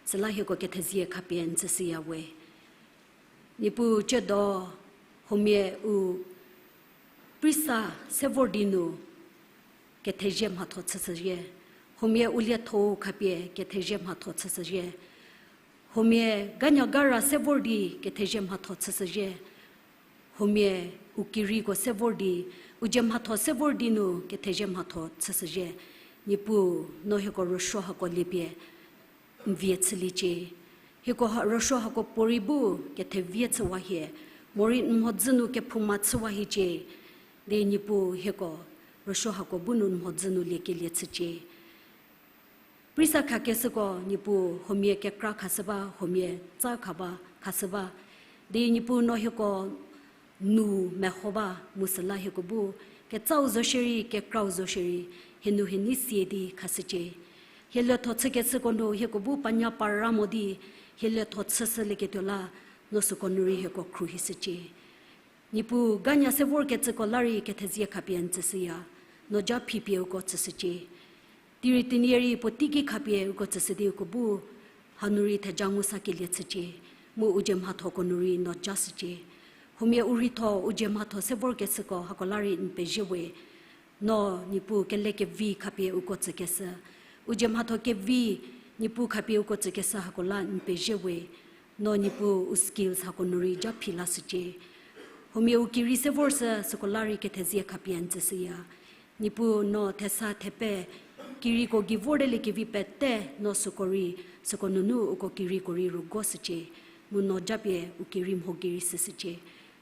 süla hieko kethezie khapie n tsüshüya we. Niepuu tsiedo, huomia u prisa se vor di nu kethezie mhatho chüshüzhie, huomia u lietho-u khapie kethezie mhatho chüshüzhie, huomia ganyagara se vor di kethezie mhatho chüshüzhie, huomia u kiriko se vor di, u dzie mhatho se vor di nu kethezie mhatho chüshüzhie. Niepuu, no hieko rüsuo hako liepie n vie chüliecie. Hieko ha, rüsuo hako puorei bu kethevie chüwa hie, morei n mhodzü nu kephouma chüwa hiecie. Di Niepuu hieko rüsuo hako bu nu n mhodzü nu liekelie chücie. Prisa khakeshüko Niepuu huomia kekra khashü ba, huomia tsa kha ba, khashü ba. Di Niepuu no hieko nu meho ba mu süla hieko bu ketsau zo shierei, kekrau zo shierei, hie nu hie nei sie di khashücie. Hie lietho chükeshüko nu hieko bu panya para mo di, hie lietho chüshülieketuo la, no süko nu rei hieko khruohishücie. Niepuu ganya se vorkecüko la rei kethezie khapie n tsüshüya, no ja phipie uko tsüshücie. Teirei tenie rei puotei ki khapie uko tsüshü di uko bu hanu rei theja ngu sakelie chücie, mu u dzie mhathoko nu rei no jashücie. Huomia u rheitho u dzie mhatho se vorkeshüko hako la rei n pezie we. No Niepuu kelekevi khapie uko tsükeshü, u dzie mhatho kevi Niepuu khapie uko tsükeshü hako la n pezie we. No Niepuu u skills hako nu rei ja phi lashücie. Huomia u kirei se vorshü süko la rei kethezie khapie n tsüshüya. Niepuu no thesa thepe kireiko gei vorte liekevi pete no süko rei, süko nunu uko kireiko rei rüguoshücie, mu no japie u kirei mho gei rei shüshücie.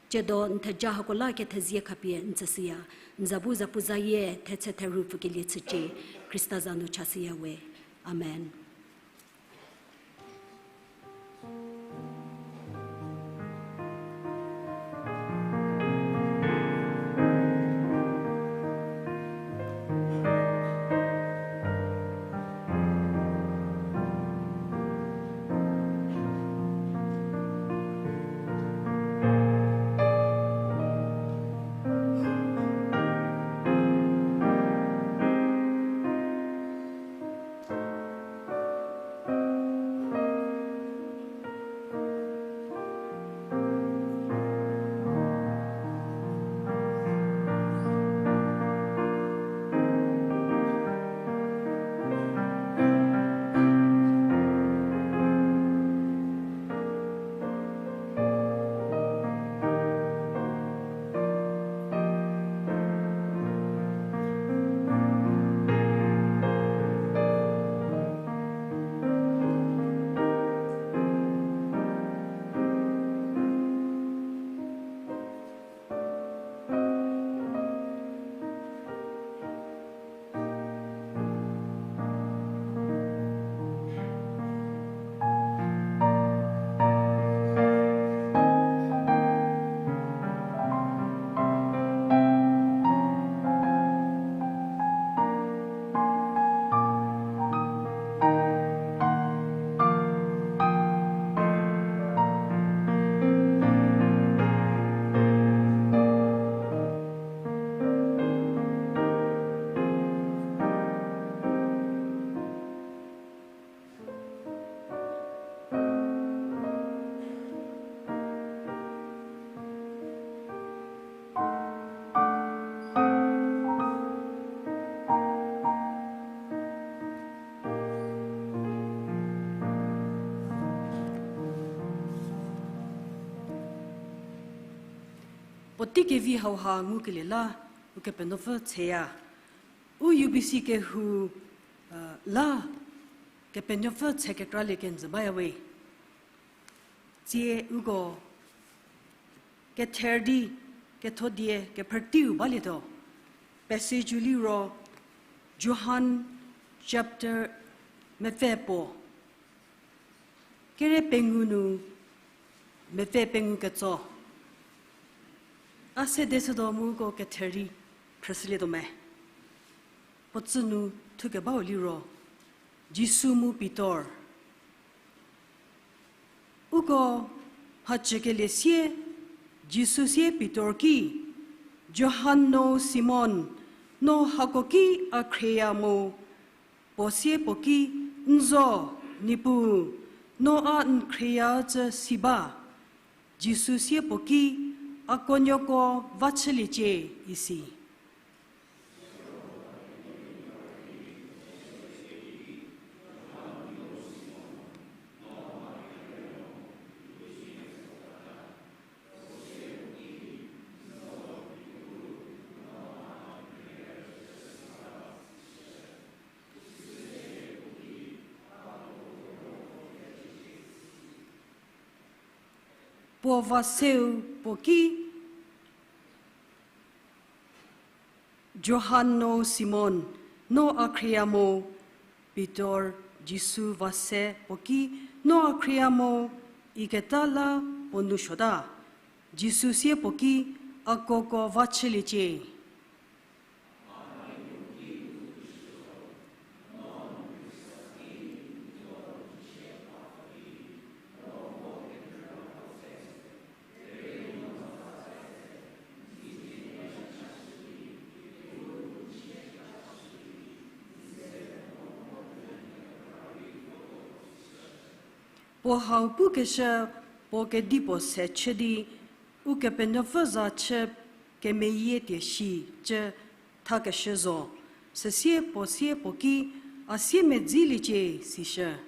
Tsiedo n theja hako la kethezie khapie n tsüshüya, n za bu zapuzayie thetse theru pfükelie chücie, Khrista za nu chashüya we. Amen. Puotei kevi hauha ngukelie la, Ukepenuopfü tseya. U U B C kehou, la, Kepenuopfü tse kekralie kenjü baya we. Tsie uko kether di, ketho die, kephrüteiu balietuo. Passage-u liro, Johan chapter mepfü puo. Kere pengou nu mepfü pengou ketso. A sede shütuo mu uko kether di phrüshülietuo me. Puo tsü nu thukebau liro, Jisu mu Pitor. Uko mhacükelie sie, Jisu sie Pitor ki, Johan nuou Simon, no hako ki a khrieya mo? Puo sie puo ki, N zo, Niepuu, no a n khrieya cü si ba. Jisu sie puo ki, A konuoko va chüliecie, isi. Puo va seu puo ki, Johan nuou Simon, no a khrieya mo? Pitor Jisu va se puo ki, No a khrieya mo? Iketa la puo nou suota. Jisu sie puo ki, A koko va chüliecie. Puo hau pukeshü puo kedipuo se chü di, Ukepenuopfü za chü kemeyie tie shi cü thakeshü zo. Süsie puo sie puo ki, A siemedziliecie, sishü.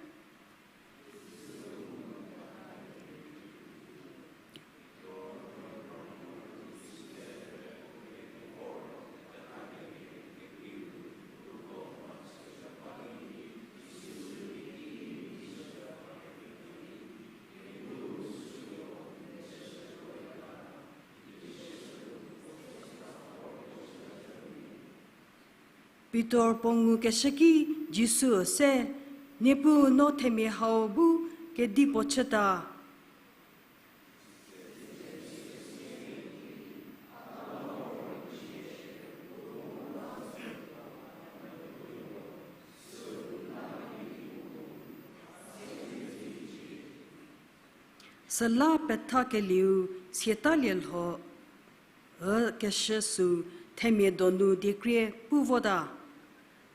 Pitor puo ngukeshü ki Jisu se, Niepuu, no themia hau bu kedipuo chüta? Süla pethakelieu siatalie lho ükeshü sü themia donu diekrie pu vota.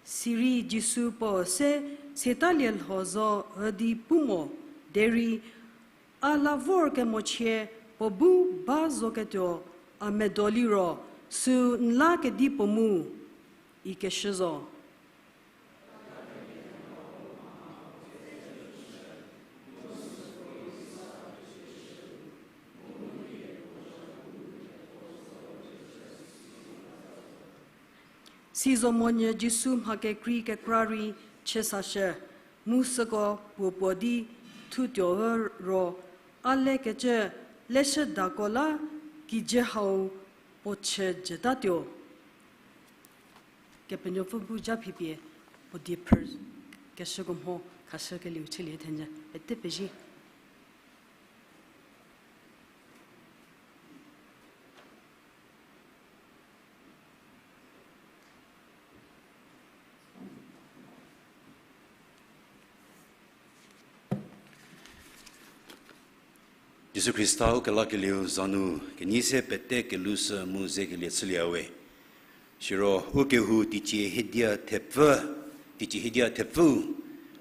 Sirei Jisu puo se, Siatalie lho zo üdi pu mo, derei a la vorkemochie puo bu ba zoketuo a medo liro, sü n la kedipuo mu, ikeshü zo. Sizomonyü Jisu mha kekrei kekra rei chü sashü, mu süko puo puo di thutuo ü ro, a lekecü leshüdako la kijü hau puo chü jütatuo. Kepenuopfü bu ja phipie puo die phrü keshüko mho khashükelieu chülie thenjü pete pezie. Jisu Khrista ukelakelieu za nu kenei se pete kelushü mu zekelie chülie we. Siro ukehou teicie hiedia thepfü, teicie hiedia thepfü,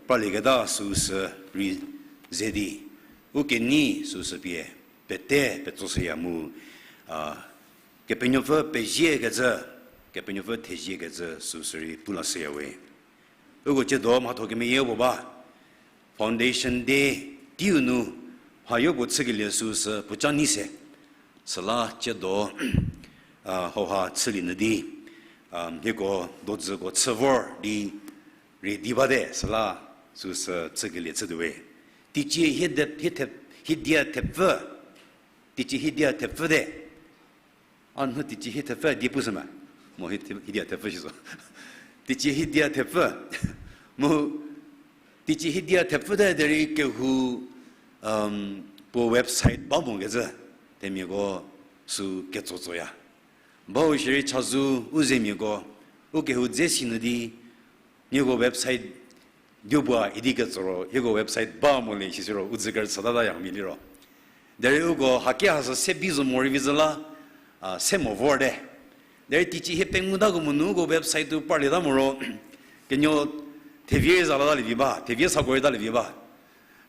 parlieketa süsü rei ze di, ukenei süsü pie pete petsoshüya mu, a, Kepenuopfü peziekecü, Kepenuopfü theziekecü süsü rei pu lashüya we. Uko tsiedo mhatho kemeyie puo ba, Foundation Day teiu nu mhayo puo chükelie süsü puoca nei se. Süla ciedo, a, hauha chülie nyü di, a, hieko dodzüko chü vor di rei di bate, süla süsü chükelie chütuowe. Teicie hie de, hie the-, hie dia thepfü, teicie hie dia thepfü te. A, nhü teicie hie thepfü die pushü me. Mo hie the-, hie dia thepfü shi zo. Teicie hie dia thepfü. Mu teicie hie dia thepfü te derei kehou, um, puo website ba mokecü themiako sü ketsotsoya. Bau shierei chazou u zemiako, u kehou dze si nyü di, nieko website dio bua idi ketso ro, hieko website ba mo le shi siro, u dzü kerüchü tata yamia liro. Derei uko haki ha sü se bi zo morei vi zü la, a, se mo vor te. Derei teicie hie pengou dako mo nu uko website u parlieta mo ro, kenuo thevie za latalie vi ba, thevie sako rei talie vi ba.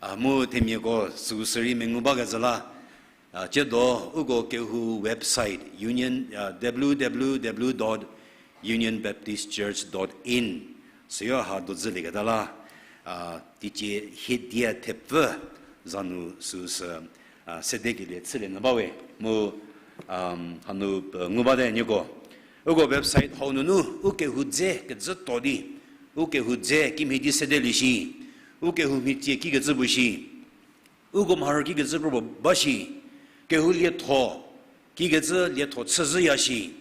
A, mu themiako süu sürei mengu bakecü la, a, ciedo uko kehou website, union, a, w w w dot union baptist church dot in, süyo ha dodzülieketa la, a, teicie hie dia thepfü za nu süsü, a, sedekelie chülie nyü bawe, mu, um, hanu, e, ngu bate nieko. Uko website hau nunu u kehou dze kecü to di, u kehou dze kimhie di sedelie shi, u kehou mhie tsie kikecü puo shi, uko mharü kikecü kropuo ba shi, kehou lietho kikecü lietho chüzhüya shi,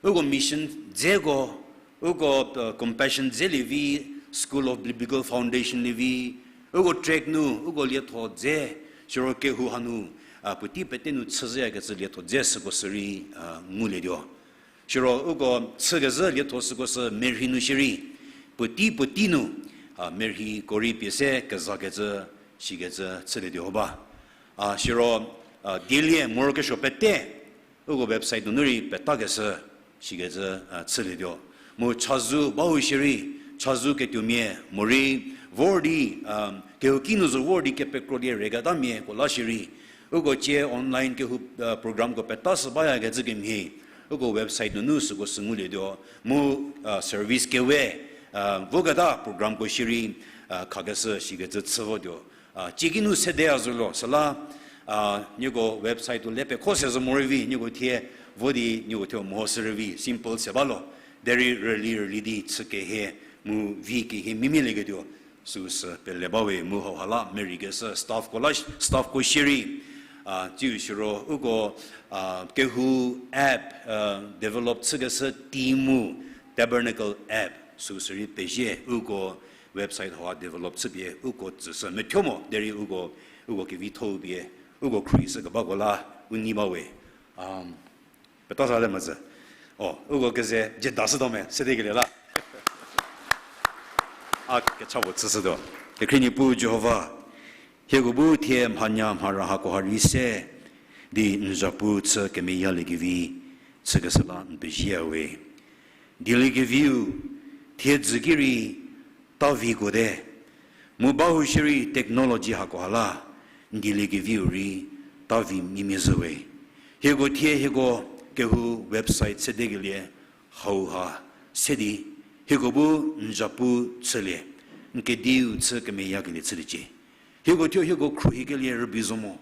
uko mission dzeko, uko, e, Compassion dze lievi, School of Biblical Foundation lievi, uko tract nu uko lietho dze, siro kehou hanu, a, puotei pete nu chüzhüyakecü lietho dze süko sürei, a, ngulietuo. Siro uko chükezhü lietho süko sü merhi nu shierei, puotei puotei nu, a, merhiko rei pie se kezakecü, shikecü chülietuo ho ba. A, siro, a, dielie morokesuo pete, uko website nunu rei petakeshü, shikecü, a, chülietuo. Mu chazou bau shierei, chazou ketuomia morei vor di, a, kehouki nu zo vor di kepekrolie reketamiako la shierei, uko cie online kehou, a, programko peta sü bayakecü kemhie, uko website nunu süko sü ngulietuo. Mu, a, service kewe, a, voketa programko shierei, a, khakeshü shikecü chü votuo. A, cieki nu sedeya zhülo, süla, a, nieko website-u le pekho se zo morei vi, nieko thie vo di nieko thuo mehoshü rei vi, simple se balo. Derei rüli rüli di chü kehie, mu vi kehie mimialieketuo, süsü pele bawe mu hauha la mereikeshü staffko la, staffko shierei, a, tsiu siro uko, a, kehou app, a, develop chükeshü team-u, Tabernacle app, süsü rei pezie uko website hauha develop chüpie uko tsüshü methuo mo, derei uko, uko kevitho-u pie, uko khruohishü kebako la u nei bawe. Um, peta sa le mozü. O, uko keze jedashütuo me, sedekelie la. A kecha puo chüshütuo. Kekhrie Niepuu Jihova, hieko bu thie mhanya mhara hakoha rei se di n zapu chü kemeyaliekevi chükeshü la n pezieyawe. Dieliekeviu thiedzü ki rei ta viko te, mu bahou shierei technology hakoha la n dieliekeviu rei ta vi mimia zhüwe. Hieko thie hieko kehou website sedekelie hauha se di, hieko bu n zapu chülie, n kediu chü kemeyakelie chüliecie. Hieko thuo hieko khruohikelie rübei zo mo,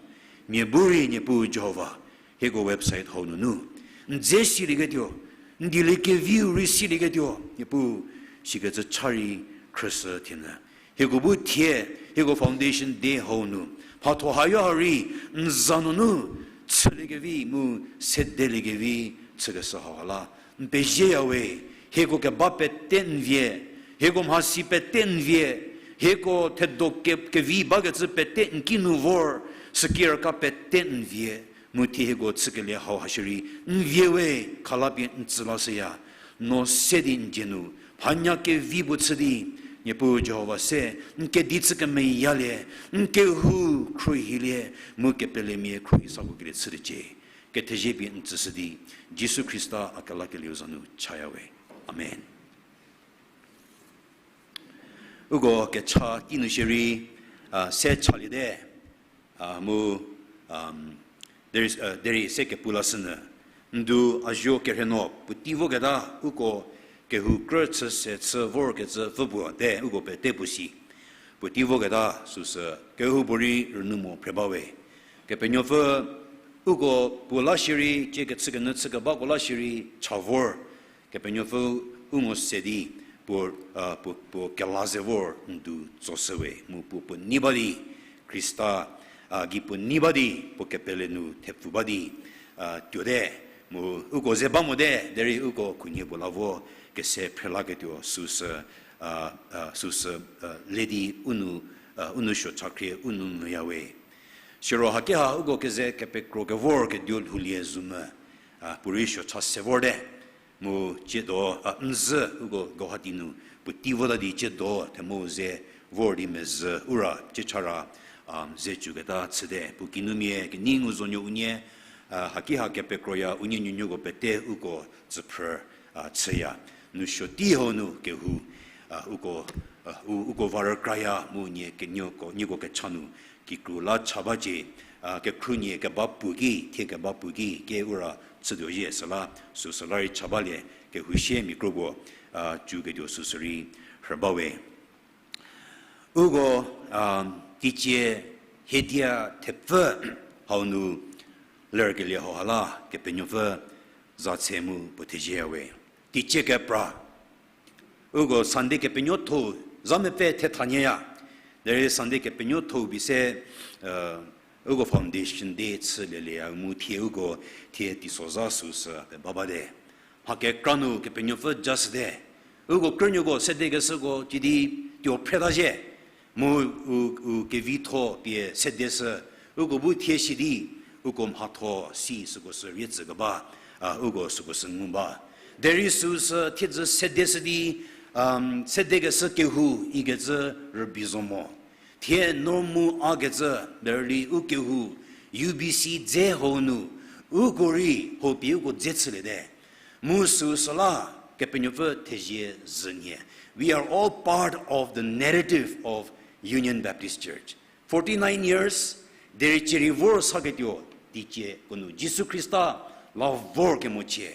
mia bu rei Niepuu Jihova, hieko website hau nunu n dze silieketuo, n dieliekeviu rei silieketuo, Niepuu, sikecü cha rei khrüshü thienyü. Hieko bu thie, hieko foundation day hau nu, mhatho hayo ha rei n za nunu chüliekevi mu sedeliekevi chükeshü hauha la n pezieyawe. Hieko keba pete n vie, hieko mhasi pete n vie, hieko thedo ke-, kevi bakecü pete n kinu vor, süki rüka pete n vie, mu thie hieko chükelie hauha shierei n vie we, khalapie n tsü lashüya. No se di n dzie nu mhanya kevi puo chü di, Niepuu Jihova se, n kedi chü kemeyalie, n kehou khruohilie, mu kepelemia khruohi sakokelie chüliecie. Kethezie pie n tsüshü di, Jisu Khrista a kelakelieu za nu chayawe. Amen. Uko kecha kinu shierei, a, se chaliete, a, mu, um, derei, a, derei se kepu lashünyü. Ndu azuo kerhei no puotei voketa uko kehou krü chü se chü vorkecü pfü puo te uko pete puo si. Puotei voketa süsü kehoupuorei rünyü mo phre bawe. Kepenuopfü Uko puo la shierei, cie kechükenyü chükebako la shierei cha vor, Kepenuopfü u ngo se di, puo, puo, puo kela ze vor ndu tsoshüwe, mu puo puo nei ba di, Khrista, a, gei puo nei ba di, puo kepele nu thepfu ba di, a, tuote, mu uko ze ba mote, derei uko khunhie puo la vo, kese phrelaketuo süsü, a, a, süsü, a, le di u nu, a, u nou suo chakhrie u nou nyüyawe. Siro hakeha uko keze kepekro kevor keduo lhoulie zumü, a, puorei suo cha se vorte. Mu ciedo, a, n zhü uko Guwahati nu puotei vota di ciedo themou ze vor di mezhü ura cie chara, a, ze cüketa chüte. Puo kinumia kenei ngu zonuo unie, a, hakiha kepekroya unie nuonuoko pete uko tsüphrü, a, chüya. Nousuo tei hau nu kehou, a, uko, a, u-, uko va rükraya mu nie kenuoko, nieko kecha nu kikru la cha bacie, a, kekhruonie keba puo ki, thie keba puo ki, ke ura chütuo zhie süla, süsü la rei cha balie, kehou sie mia kro puo, a, cüketuo süsü rei rhü bawe. Uko, a, teicie hiedia thepfü hau nu lerkelie hau ha la, Kepenuopfü za tse mu puo thezieyawe. Teicie kepra. Uko Sunday kepenuotho za mepfü thetha nyüya. Derei Sunday kepenuotho bi se, uko foundation day chülielie ya mu thie uko thie teisozha süsü pe ba bate. Mha kekra nu Kepenuopfü ja shüte. Uko krünuoko sedekeshüko cidi tuo phreta zhie. Mu u, u kevitho pie sedeshü, uko bu thie shi di, uko mhatho si süko sü rie tsükeba, a, uko süko sü ngu ba. Derei süsü thiedzü sedeshü di, sedekeshü kehou ikecü rübei zo mo. Thie no mu a kecü, derei u kehou, U B C dze hau nu, uko rei hau pie uko dze chüliete. Mu süsüla, Kepenuopfü thezie zhünie. We are all part of the narrative of Union Baptist Church. Forty-nine years, derei cierei vor saketuo, teicie ko nu Jisu Khrista la vor kemochie,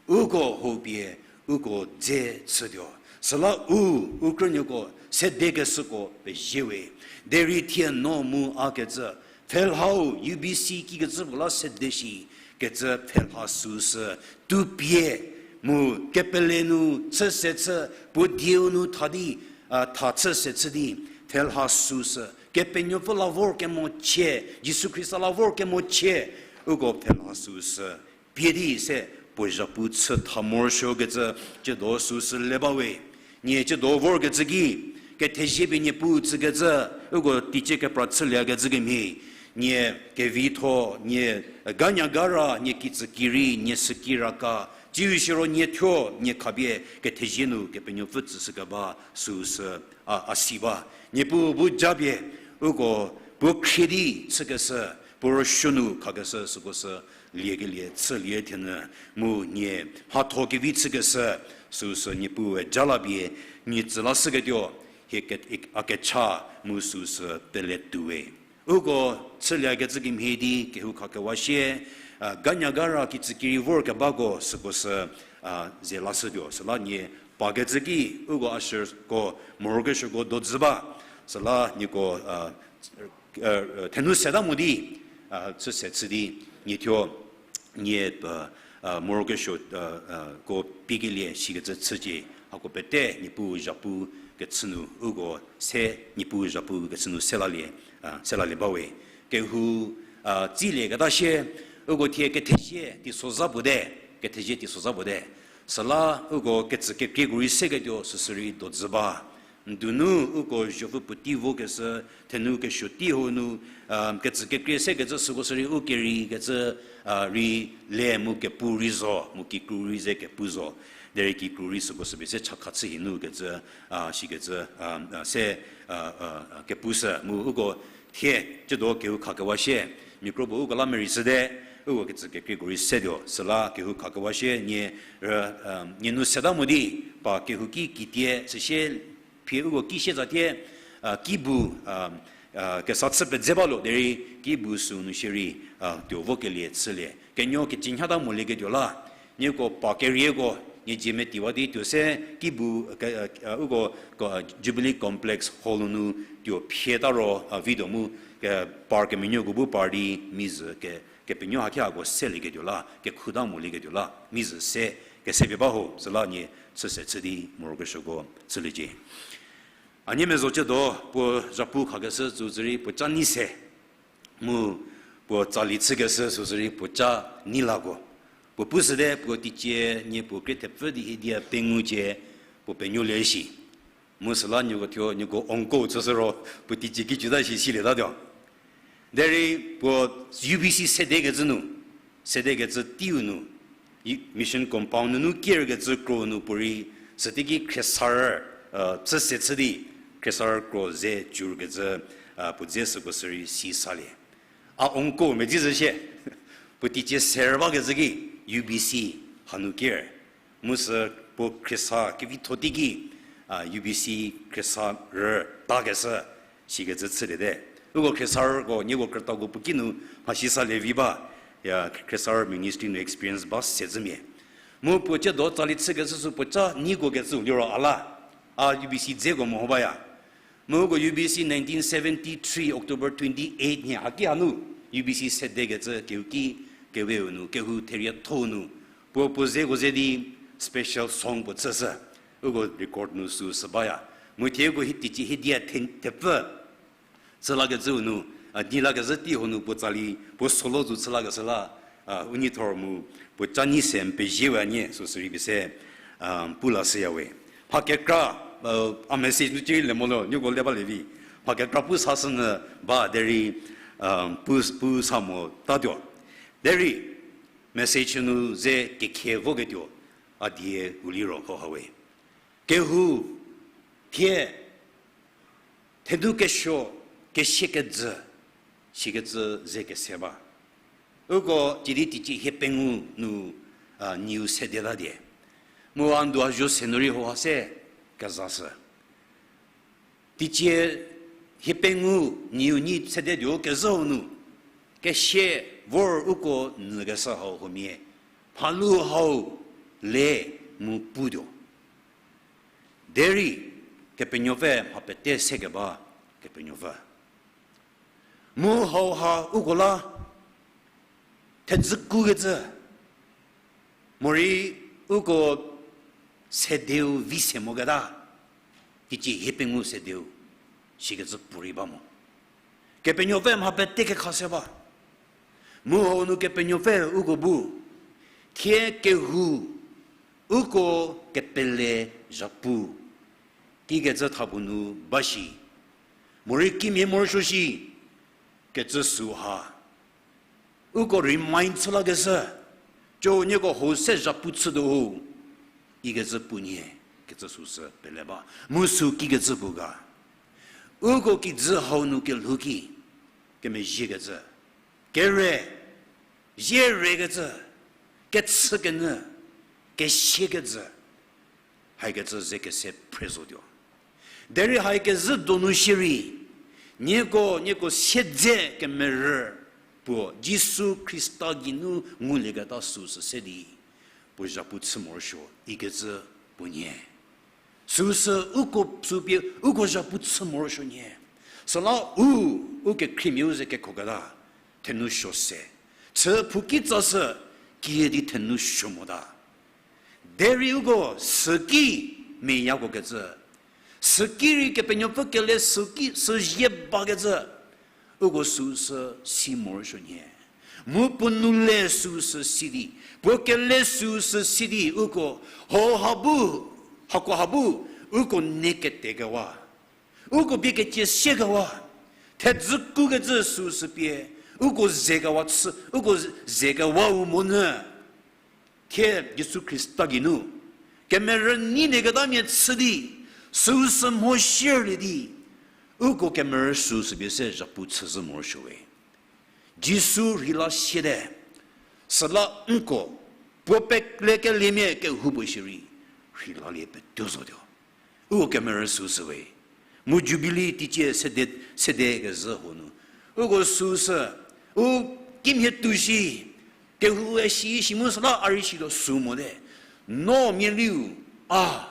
uko hau pie, uko dze chütuo. Süla u, u krünuoko, sedekeshüko pezie we. Derei thie no mu a kecü, pfhelhau U B C kikecü puo la sede shi kecü pfhelha süsü, tupie mu kepele nu chü se chü, puo dieu nu tha di, a, tha chü se chü di, pfhelha süsü, Kepenuopfü la vor kemochie, Jisu Khrista la vor kemochie, uko pfhelha süsü pie di se puo zhapu chü tha morosuo kecü, ciedo süsü le ba we. Nie ciedo vorkecü ki, kethezie pie Niepuu tsükecü, uko teicie kepra chüliekecü kemhie, nie kevitho, nie ganyagara, nie kitsükirei, nie sükiraka, tsiu siro nie thuo, nie khapie, kethezie nu Kepenuopfü tsüshükeba, süsü, a, a si ba. Niepuu bu japie, uko, puo khrie di chükeshü, puo rüsuo nu khakeshü, süko sü, liekelie, chülie thenyü, mu nie, mhatho kevi chükeshü, süsü Niepuue ja la pie, nie tsü la shüketuo, hie ke-, a kecha, mu süsü pele tuowe. Uko chüliekecü kemhie di kehou khakewa sie, a, ganyagara kitsükirei vorkebako süko sü, a, ze lashütuo. Süla nie pakecü ki uko ushersko morokesuoko dozü ba. Süla nieko, a, a, thenu seta mo di, a, chü se chü di, nie thuo, nie, a, a, morokesuo, a, a, ko pikelie shikecü chücie, hako pete Niepuu zhapu kechü nu uko se, Niepuu zhapu kechü nu selalie, a, selalie bawe. Kehou, a, tsilieketa sie, uko thie kethezie teisozha puo te, kethezie teisozha puo te. Süla uko ketsü kekrieko rei seketuo süsü rei dozü ba. Ndunu uko zhopfü puotei vokeshü, thenu kesuo tei hau nu, a, ketsü kekrie sekecü süko sü rei u kerei kecü, a, rei le mu kepu rei zo, mu kikru rei ze kepu zo. Derei kikru rei süko sü pie se chakha chü hie nu kecü, a, shikecü, a, a, se, a, a, a, kepu sü mu uko thie, ciedo kehou khakewa sie, mia kro puo uko la merei shüte, uko ketsü kekrieko rei setuo, süla kehou khakewa sie, nie, a, nie nu seta mo di, pa kehouki kitie, süsie, phie uko ki sie tsatie, a, kibu, a, a, kesa chü pedze ba lo derei, kibu süu nu shierei, a, tuo vokelie chülie. Kenuo kecü nhata molieketuo la, nieko pa kerieko, nie dzie metiwa di tuo se, kibu, ke, a, uko, ko, a, Jubilee Complex Hall nu tuo phie ta ro, a, vituo mu, ke, par kemenuoko bu par di, mizü ke, Kepenuo haki hako selieketuo la, kekhuta molieketuo la, mi zü se, kesepie ba ho, süla nie chüse chü di morokesuoko chüliecie. A nie mezo ciedo, puo zhapu khakeshü süsü rei puo ca nei se, mu puo tsali chükeshü süsü rei puo ca nei lako. Puo pushüte puo teicie nie puo krie thepfü di hiedia pengou cie puo penuolie shi. Mu süla nieko thuo, nieko uncle chüshü ro, puo teicie kijüta shi silietatuo. Derei puo U B C sedekecü nu, sedekecü teiu nu, Mission Compound nunu kerkecü kro nu puorei, süteiki khriesarü, chüse chü di, khriesarü kro ze cürkecü, puo dze süko sürei si salie. A uncle medzi zhü shie, puo teicie ser bakecü ki, U B C hanu ker. Mu sü puo khriesa kevitho teiki, U B C khriesarü takeshü, sikecü chüliete. Uko khriesarüko nieko krütako puo kinu mhasi salie vi ba, ya khriesarü ministry nu experience ba sezhümia. Mu puo ciedo tsali chükeshü sü puo ca neiko kecü liro a la, a U B C dzeko meho baya. Mu uko U B C nineteen seventy-three October twenty-eight nhie haki hanu, U B C sedekecü kehouki, keweu nu, kehou therietho nu, puo puo zeko ze di special song puo chüshü, uko record nu süsü baya. Mu thie uko hi teicie hiedia the-, thepfü chü lakecüu nu, a, di lakezhü tei honu puo tsali, puo solo zo chü lakeshü la, a, u neithor mu, puo ca nei se n pezie we a nie, süsü rei pie se, a, pu lashüya we. Mha kekra, a, a message nu cierei le mo lo, nieko le balie vi. Mha kekra pu sashünyü ba derei, a, pu, pu sa motatuo. Derei, message nu ze kekhie voketuo, a die u liro hauha we. Kehou, thie, thedu kesuo, kesie kejü, sikecü ze kese ba. Uko cidi teicie hie pengou nu, a, niu sede la die. Mu a ndu a zuo se nu rei hauha se kezashü. Teicie hie pengou niu nyi sede tuo kezhau nu, kesie vor uko nyükeshü hau huomia, mhalu hau le mu putuo. Derei, Kepenuopfü mha pete sekeba Kepenuopfü. Mu hauha uko la, thedzü kukecü, morei uko sedeu vi se moketa, teicie hie pengou sedeu, sikecü puorei ba mo. Kepenuopfü mha pete kekha se ba. Mu hau nu Kepenuopfü uko bu, thie kehou, uko kepele zhapu, kikecü thapuo nu ba shi, morei kimhie morosuo shi, kecü süu ha. Uko remind chü lakeshü, co nieko hau se zhapu chütuo ho, ikecü puo nhie, kecü süsü pele ba. Mu süu kikecü puo ga. Uko kijü hau nu kelhou ki, kemezhiekecü, kere, zie rekecü, kechükenyü, kesiekecü, haikecü ze kese phre zotuo. Derei haikezhü donu shierei, nieko, nieko siedze kemerü puo, Jisu Khrista geinu ngulieketa süsü se di, puo zhapu chü morosuo, ikecü puo nhie. Süsü uko süpie, uko zhapu chü morosuo nhie. Süla u, u kekhriemiau ze kekhoketa, thenu suo se. Chü phou kitsa sü, kie di thenu suo mota. Derei uko süki meyakokecü, süki rei Kepenuopfü kele süki süzie bakecü, uko süsü si morosuo nhie. Mu puo nou le süsü si di, puo kele süsü si di uko, hauha bu, hakoha bu, uko ne ketekewa, uko bie kecie siekewa, thedzü kukecü süsü pie, uko zekewa chü, uko zekewau monyü. Thie Jisu Khrista geinu, kemerü nyilie ketamia chü di, süsü mho shierlie di, uko kemerü süsü pie se zhapu chüzhü morosuo we. Jisu rhei la siete, süla nko, puo peklekeliemia kehoupuo shierei, rhei lalie petuo zotuo. Uko kemerü süsü we. Mu Jubilee teicie sede, sede kezhü hau nu, uko süsü, u kimhie tuo shi, kehou e shi shi mu süla a rei shituo süu mote. No mialiu, a,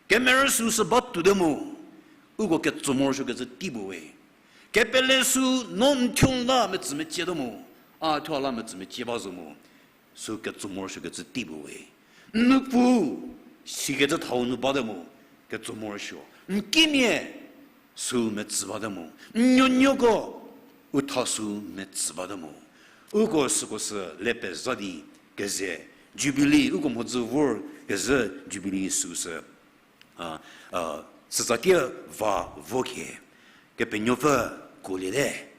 kemerü süsü ba tuote mo, uko ketso morosuokecü tei puo we. Kepele sü no n thuo la metsü meciete mo, A thuo a la metsü mecie ba zo mu, sü ketso morosuokecü tei puo we. N nupfu, sikecü thau nu bate mu, ketso morosuo. N kimia, sü metsü bate mu. N nuonuoko, u tha sü metsü bate mu. Uko süko sü le pezha di keze, Jubilee, uko mhodzü vor kezhü Jubilee süsü. A, a, sütsatie va vo khie, Kepenuopfü kuoliete.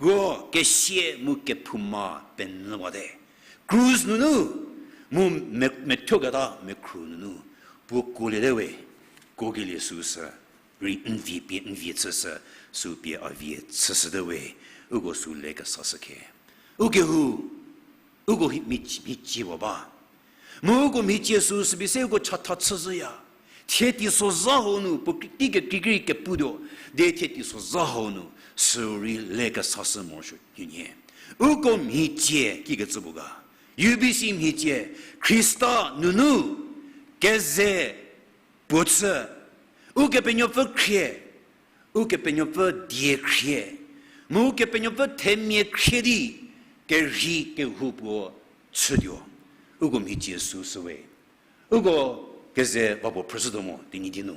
Puo kesia mu kephouma penyüwate. Krus nunu, mu me-, methuoketa mekhru nunu, puo kuoliete we, kuokelie süsü, rei n vie pie n vie chüshü, sü pie a vie chüshüte we, uko sü le kesashü khie. Ukehou, uko hi-, mhi-, mhicie puo ba. Mu uko mhicie süsü pie se uko chatha chüzhüya. Thie teisozha hau nu, puo kri-, tei kekreikrei keputuo, de thie teisozha hau nu, sü rei le kesashü morosuo nyienie. Uko mhicie kikecü puo ga. U B C mhicie, Khrista nunu, keze puo chü, Ukepenuopfü khrie, Ukepenuopfü die khrie, mu Ukepenuopfü themia khrie di, kerhei kehou puo chütuo, uko mhicie süsü we. Uko keze va puo phrüshütuo mo, Tenyidie nu.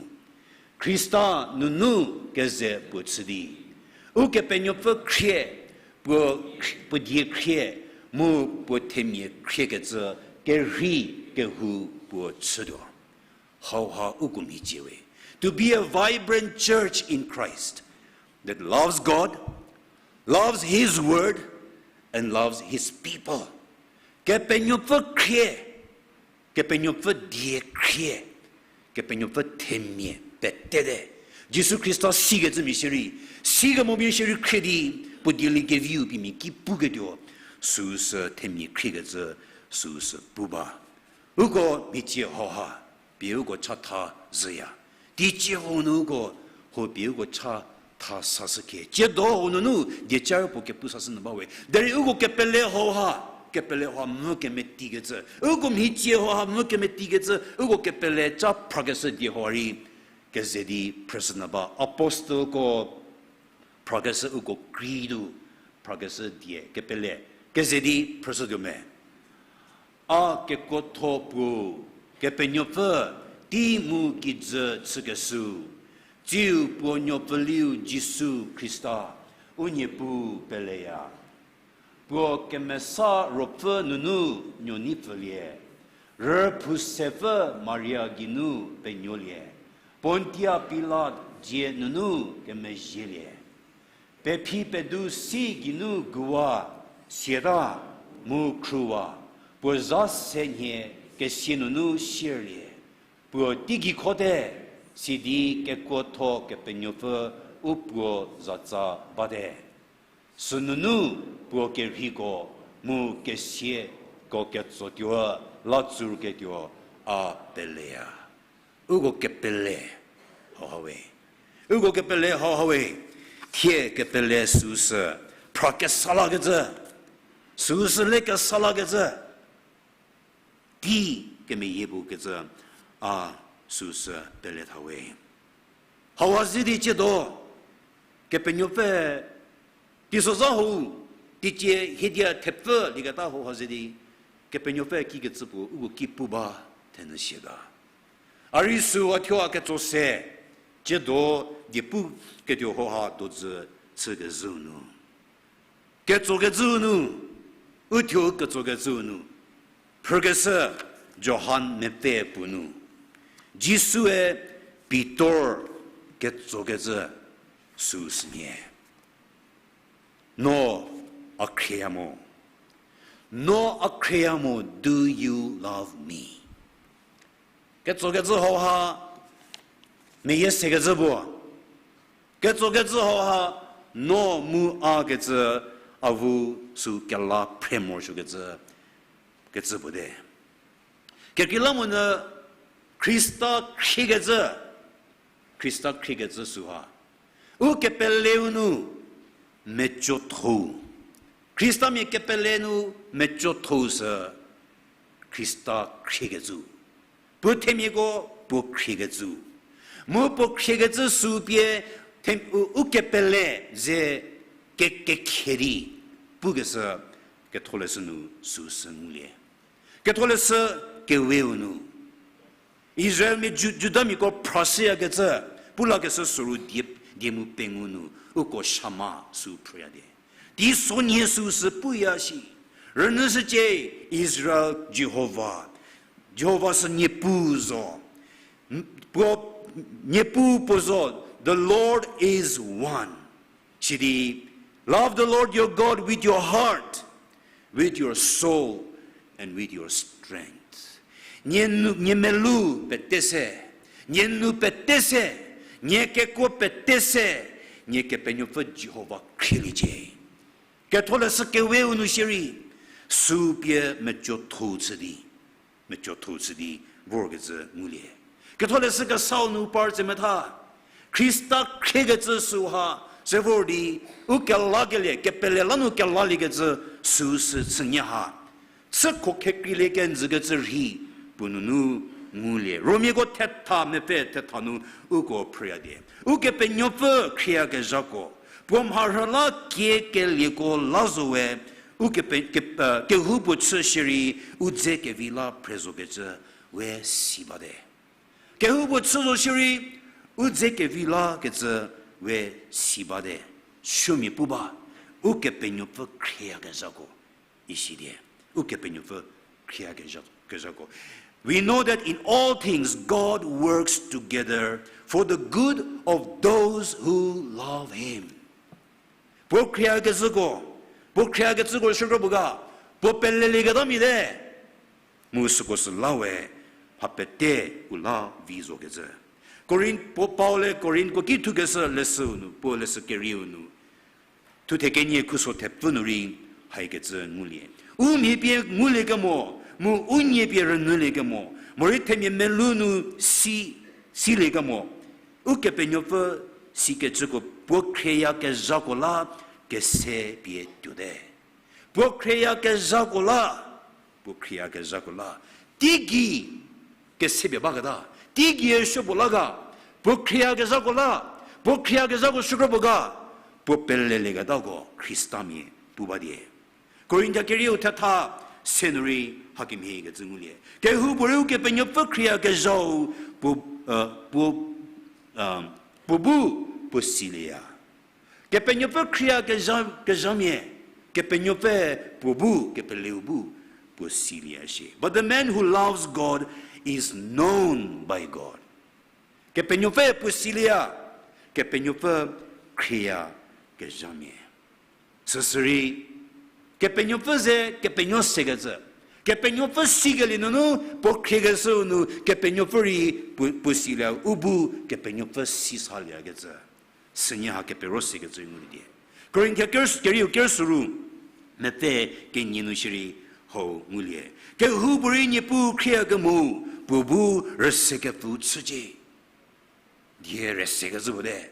Khrista nunu keze puo chü di, Ukepenuopfü khrie, puo, puo die khrie, mu puo themia khriekecü kerhei kehou puo chütuo. Hauha uko mhicie we. To be a vibrant church in Christ that loves God, loves His word, and loves His people. Kepenuopfü khrie, Kepenuopfü die khrie, Kepenuopfü themia petete. Jisu Khrista sikecü mia shierei, sikemo mia shierei khrie di, puo dieliekeviu pie mia ki puketuo, süsü themia khriekecü, süsü pu ba. Uko mhicie hauha, pie uko chatha zhüya. Teicie hau nu uko, hau pie uko chatha sashü khie. Tsiedo hau nunu, dieca rei puo kepu sashü nyü ba we. Derei uko kepele hauha, kepele hauha mu kemetikecü. Uko mhicie hauha mu kemetikecü, uko kepele ca phrakeshü die hau rei, keze di phrüshü nyü ba. Apostleko phrakeshü uko creed-u, phrakeshü die kepele, keze di phrüshütuo me. A kekuotho puo, Kepenuopfü, tei mu kijü chükeshüu, tsiu puo nuopfüliu Jisu Khrista, u Niepuu peleya. Puo kemesa ruopfü nunu nuo nei pfülie, rüphou sepfü Maria geinu penuolie, Pontia Pilat dzie nunu kemezhielie. Pephi pedu si geinu guwa, siata, mu khruwa, puo za se nhie kesia nunu sierlie. Puo teigei khote, sidi kekuotho Kepenuopfü u puo zatsa bate. Sünunu puo kerheiko mu kesiako ketsotuo la tsurketuo a peleya. Uko kepele hauha we. Uko kepele hauha we. Thie kepele süsü phra kesa lakecü, süsü le kesa lakecü, tei kemeyie pukecü a süsü pele tha we. Hauha ze di tsiedo, Kepenuopfü teisozha hau, teicie hiedia thepfü lieketa hauha ze di, Kepenuopfü kikecü puo uko ki pu ba thenyü sie ga. A rei süu a thuo a ketso se, tsiedo diepu ketuo hauha dojü chükezhüu nu. Ketsokecüu nu, u thuo ketsokecüu nu, phrükeshü Johan mepfü puo nu, Jisue Pitor ketsokecü süu sünhie. No a khrieya mo. No a khrieya mo, do you love me? Ketsokecü hauha, meyie sekecü puo. Ketsokecü hauha, no mu a kecü, avu süu kela phre morosuokecü, kecü puo te. Kekreilamonyü Khrista khriekecü, Khrista khriekecü süha, u kepeleu nu mecotho-u. Khristamia kepele nu mecotho-u sü Khrista khriekecü. Puo themiako puo khriekecü. Mu puo khriekecü sü pie them-, u, u kepele ze ke-, kekhe di pukeshü Ketholeshü nu süu sü ngulie. Ketholeshü keweu nu Israelmia Ju-, Judamiako phrashüyakecü, pu lakeshü süru die, die mu pengou nu uko Shama süu phrüya die. Teisonhie süu sü puya shi. Rünyüshücie Israel Jihova. Jihova sü Niepuu zo. Puo, Niepuu puo zo, the Lord is one. Sidi, love the Lord your God with your heart, with your soul, and with your strength. Nie nu, nie melu pete se, nie nu pete se, nie kekuo pete se, nie Kepenuopfü Jihova khrieliecie. Ketholeshü keweu nu shierei, süu pie mecothou chü di, mecothou chü di vorkecü ngulie. Ketholeshü kesau nu par tse metha, Khrista khriekecü süu ha, se vor di, u kelakelie, kepele la nu kelaliekecü süu sü chünyü ha. Chükho khekreilie kenjükecü rhei puo nunu ngulie. Romiako thetha mepfü thetha nu uko phrüya die. Ukepenuopfü khrieyakezhako, puo mharhü la kiekelieko la zo we, ukepe-, ke-, e, kehoupuo chü shierei u dze kevi la phrezokecü we si bate. Kehoupuo chü zo shierei u dze kevi lakecü we si bate. Supuomia pu ba, Ukepenuopfü khrieyakezhako. Isi die, Ukepenuopfü khrieyakezha-, kezhako. We know that in all things God works together for the good of those who love him. Puo khrieyakezhako, puo khrieyakezhako shükro puo ga, puo pelelieketa mia te. Mu süko sü la we, mha pete u la vi zokecü. Korinth, puo Paul-e Korinthko ki thukeshü leshüu nu, puo leshü kerieu nu, thuthe kenie khuso thepfü nu rei haikecü ngulie. U mhi pie nguliekemo, mu u nie pie rünyüliekemo, morei themia melou nu si, siliekemo, Ukepenuopfü sikecüko puo khrieyakezhako la kese pie tuote. Puo khrieyakezhako la, puo khrieyakezhako la, teigei kese pie baketa, teigei supuo la ga, puo khrieyakezhako la, puo khrieyakezhako shükro puo ga, puo pelelieketako Khristamia pu ba die. Korinthia kerieu thetha se nu rei hakemhiekecü ngulie. Kehoupuorei Ukepenuopfü khrieyakezhau puo, e, puo, e, puo bu puo silieya. Kepenuopfü khrieyakezha, kezhamia, Kepenuopfü puo bu, kepeleu bu, puo silieya shie. But the man who loves God is known by God. Kepenuopfü puo silieya, Kepenuopfü khrieyakezhamia. Süsürei, Kepenuopfü ze Kepenuo sekecü. Kepenuopfü sikelie nunu, puo khriekeshüu nu, Kepenuopfü rei puo, puo silie, u bu Kepenuopfü si salieyakecü. Sünie ha kepero sekecü ngulie die. Korinthia ker-, kerieu ker süru, mepfü kenie nu shierei hau ngulie. Kehoupuorei Niepuu khrieyakemo, puo bu rüse kepfü chücie. Die rüse kecü puo te.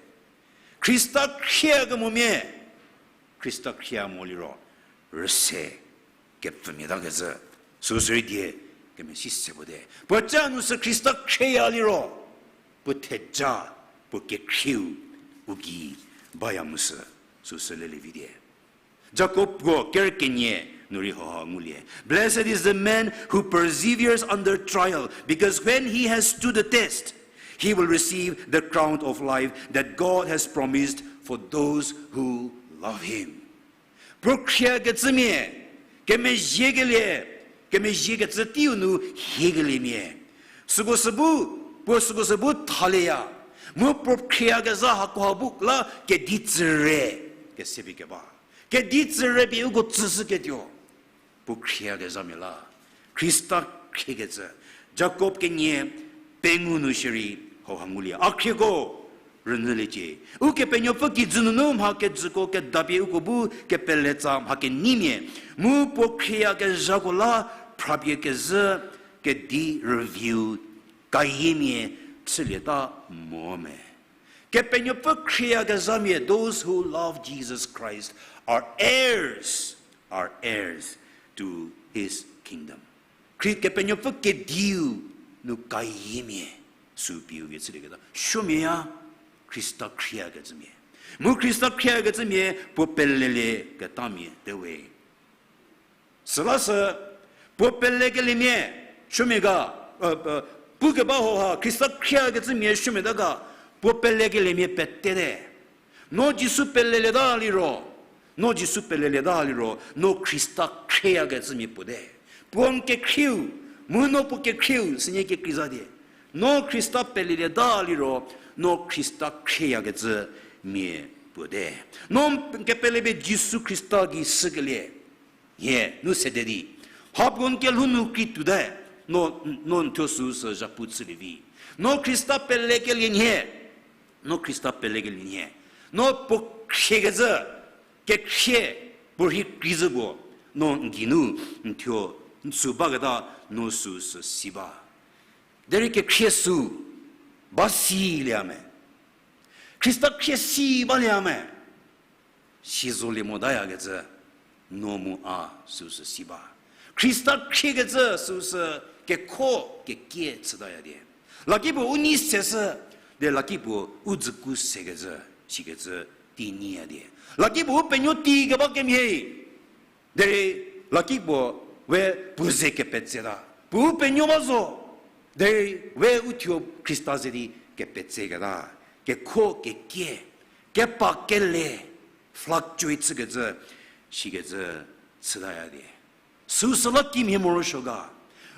Khrista khrieyakemomia, Khrista khrieyamo liro, rüse kepfümia takecü. Süsürei die kemesi se puo te. Puo ca nu sü Khrista khrieya liro, puo theja, puo kekhrieu, u gei baya mu sü, süsü lelie vi die. Jakob puo ker kenie nu rei hauha ngulie. Blessed is the man who perseveres under trial, because when he has stood the test, he will receive the crown of life that God has promised for those who love him. Puo khrieyakecümia, kemezhiekelie, kemezhiekecü teiu nu hiekeliemia. Süko sü bu, puo süko sü bu thalieya. Mu puo khrieyakeza hakoha bu la kedi tsüre, kese pie keba. Kedi tsüre pie uko tsüshüketuo. Puo khrieyakezhamia la. Khrista khriekecü. Jakob kenie pengou nu shierei hauha ngulie. A khrieko, rünyüliecie. Ukepenuopfü kijü nunu mha kejüko kedapie uko bu kepeletsa mha keneimia. Mu puo khrieyakeshüko la phrapie kezhü kedi rüviu kayiemia chülieta mo me. Kepenuopfü khrieyakeshümia, those who love Jesus Christ are heirs, are heirs to his kingdom. Khri-, Kepenuopfü kediu nu kayiemia, sü piu vie chülieketa. Supuomia, Khrista khrieyakecümia. Mu Khrista khrieyakecümia, puo pelelieketamia, te we. Süla sü, puo pelekeliemia, shümia ga, pukeba hauha, Khrista khriekecümia shümiata ga, puo pelekeliemia petete. No Jisu pelelieta liro, no Jisu pelelieta liro, no Khrista khrieyakecümia puote. Puo n kekhrieu, mu no puo kekhrieu, sünie kekrei za die. No Khrista pelelieta liro, no Khrista khrieyakecümia puote. No n kepele pie Jisu Khrista gei shükelie nhie, nu sede di. Hapuo n kelhou nu krei tuote, no, no n thuo süu sü zhapu chülie vi. No Khrista pelekelie nhie, no Khrista pelekelie nhie. No puo khriekecü, kekhrie, puo rhei krei zhü puo, no n geinu, n thuo, n sü baketa, no süu sü si ba. Derei kekhrie süu, ba silie me. Khrista khrie si balie me. Si zolie motayakecü, no mu a süu sü si ba. Khrista khriekecü süu sü kekho kekie chütaya die. Lakipuo u nei se shü, derei lakipuo u dzüku sekecü, sikecü tei nyiya die. Lakipuo u penuo tei keba kemhie. Derei lakipuo we puo ze kepetseta. Puo u penuo ba zo. Derei we u thuo Khrista ze di kepetseketa. Kekho kekie. Kepa kele. Fluctuate chükecü. Sikecü chütaya die. Süu sü la kimhie morosuo ga.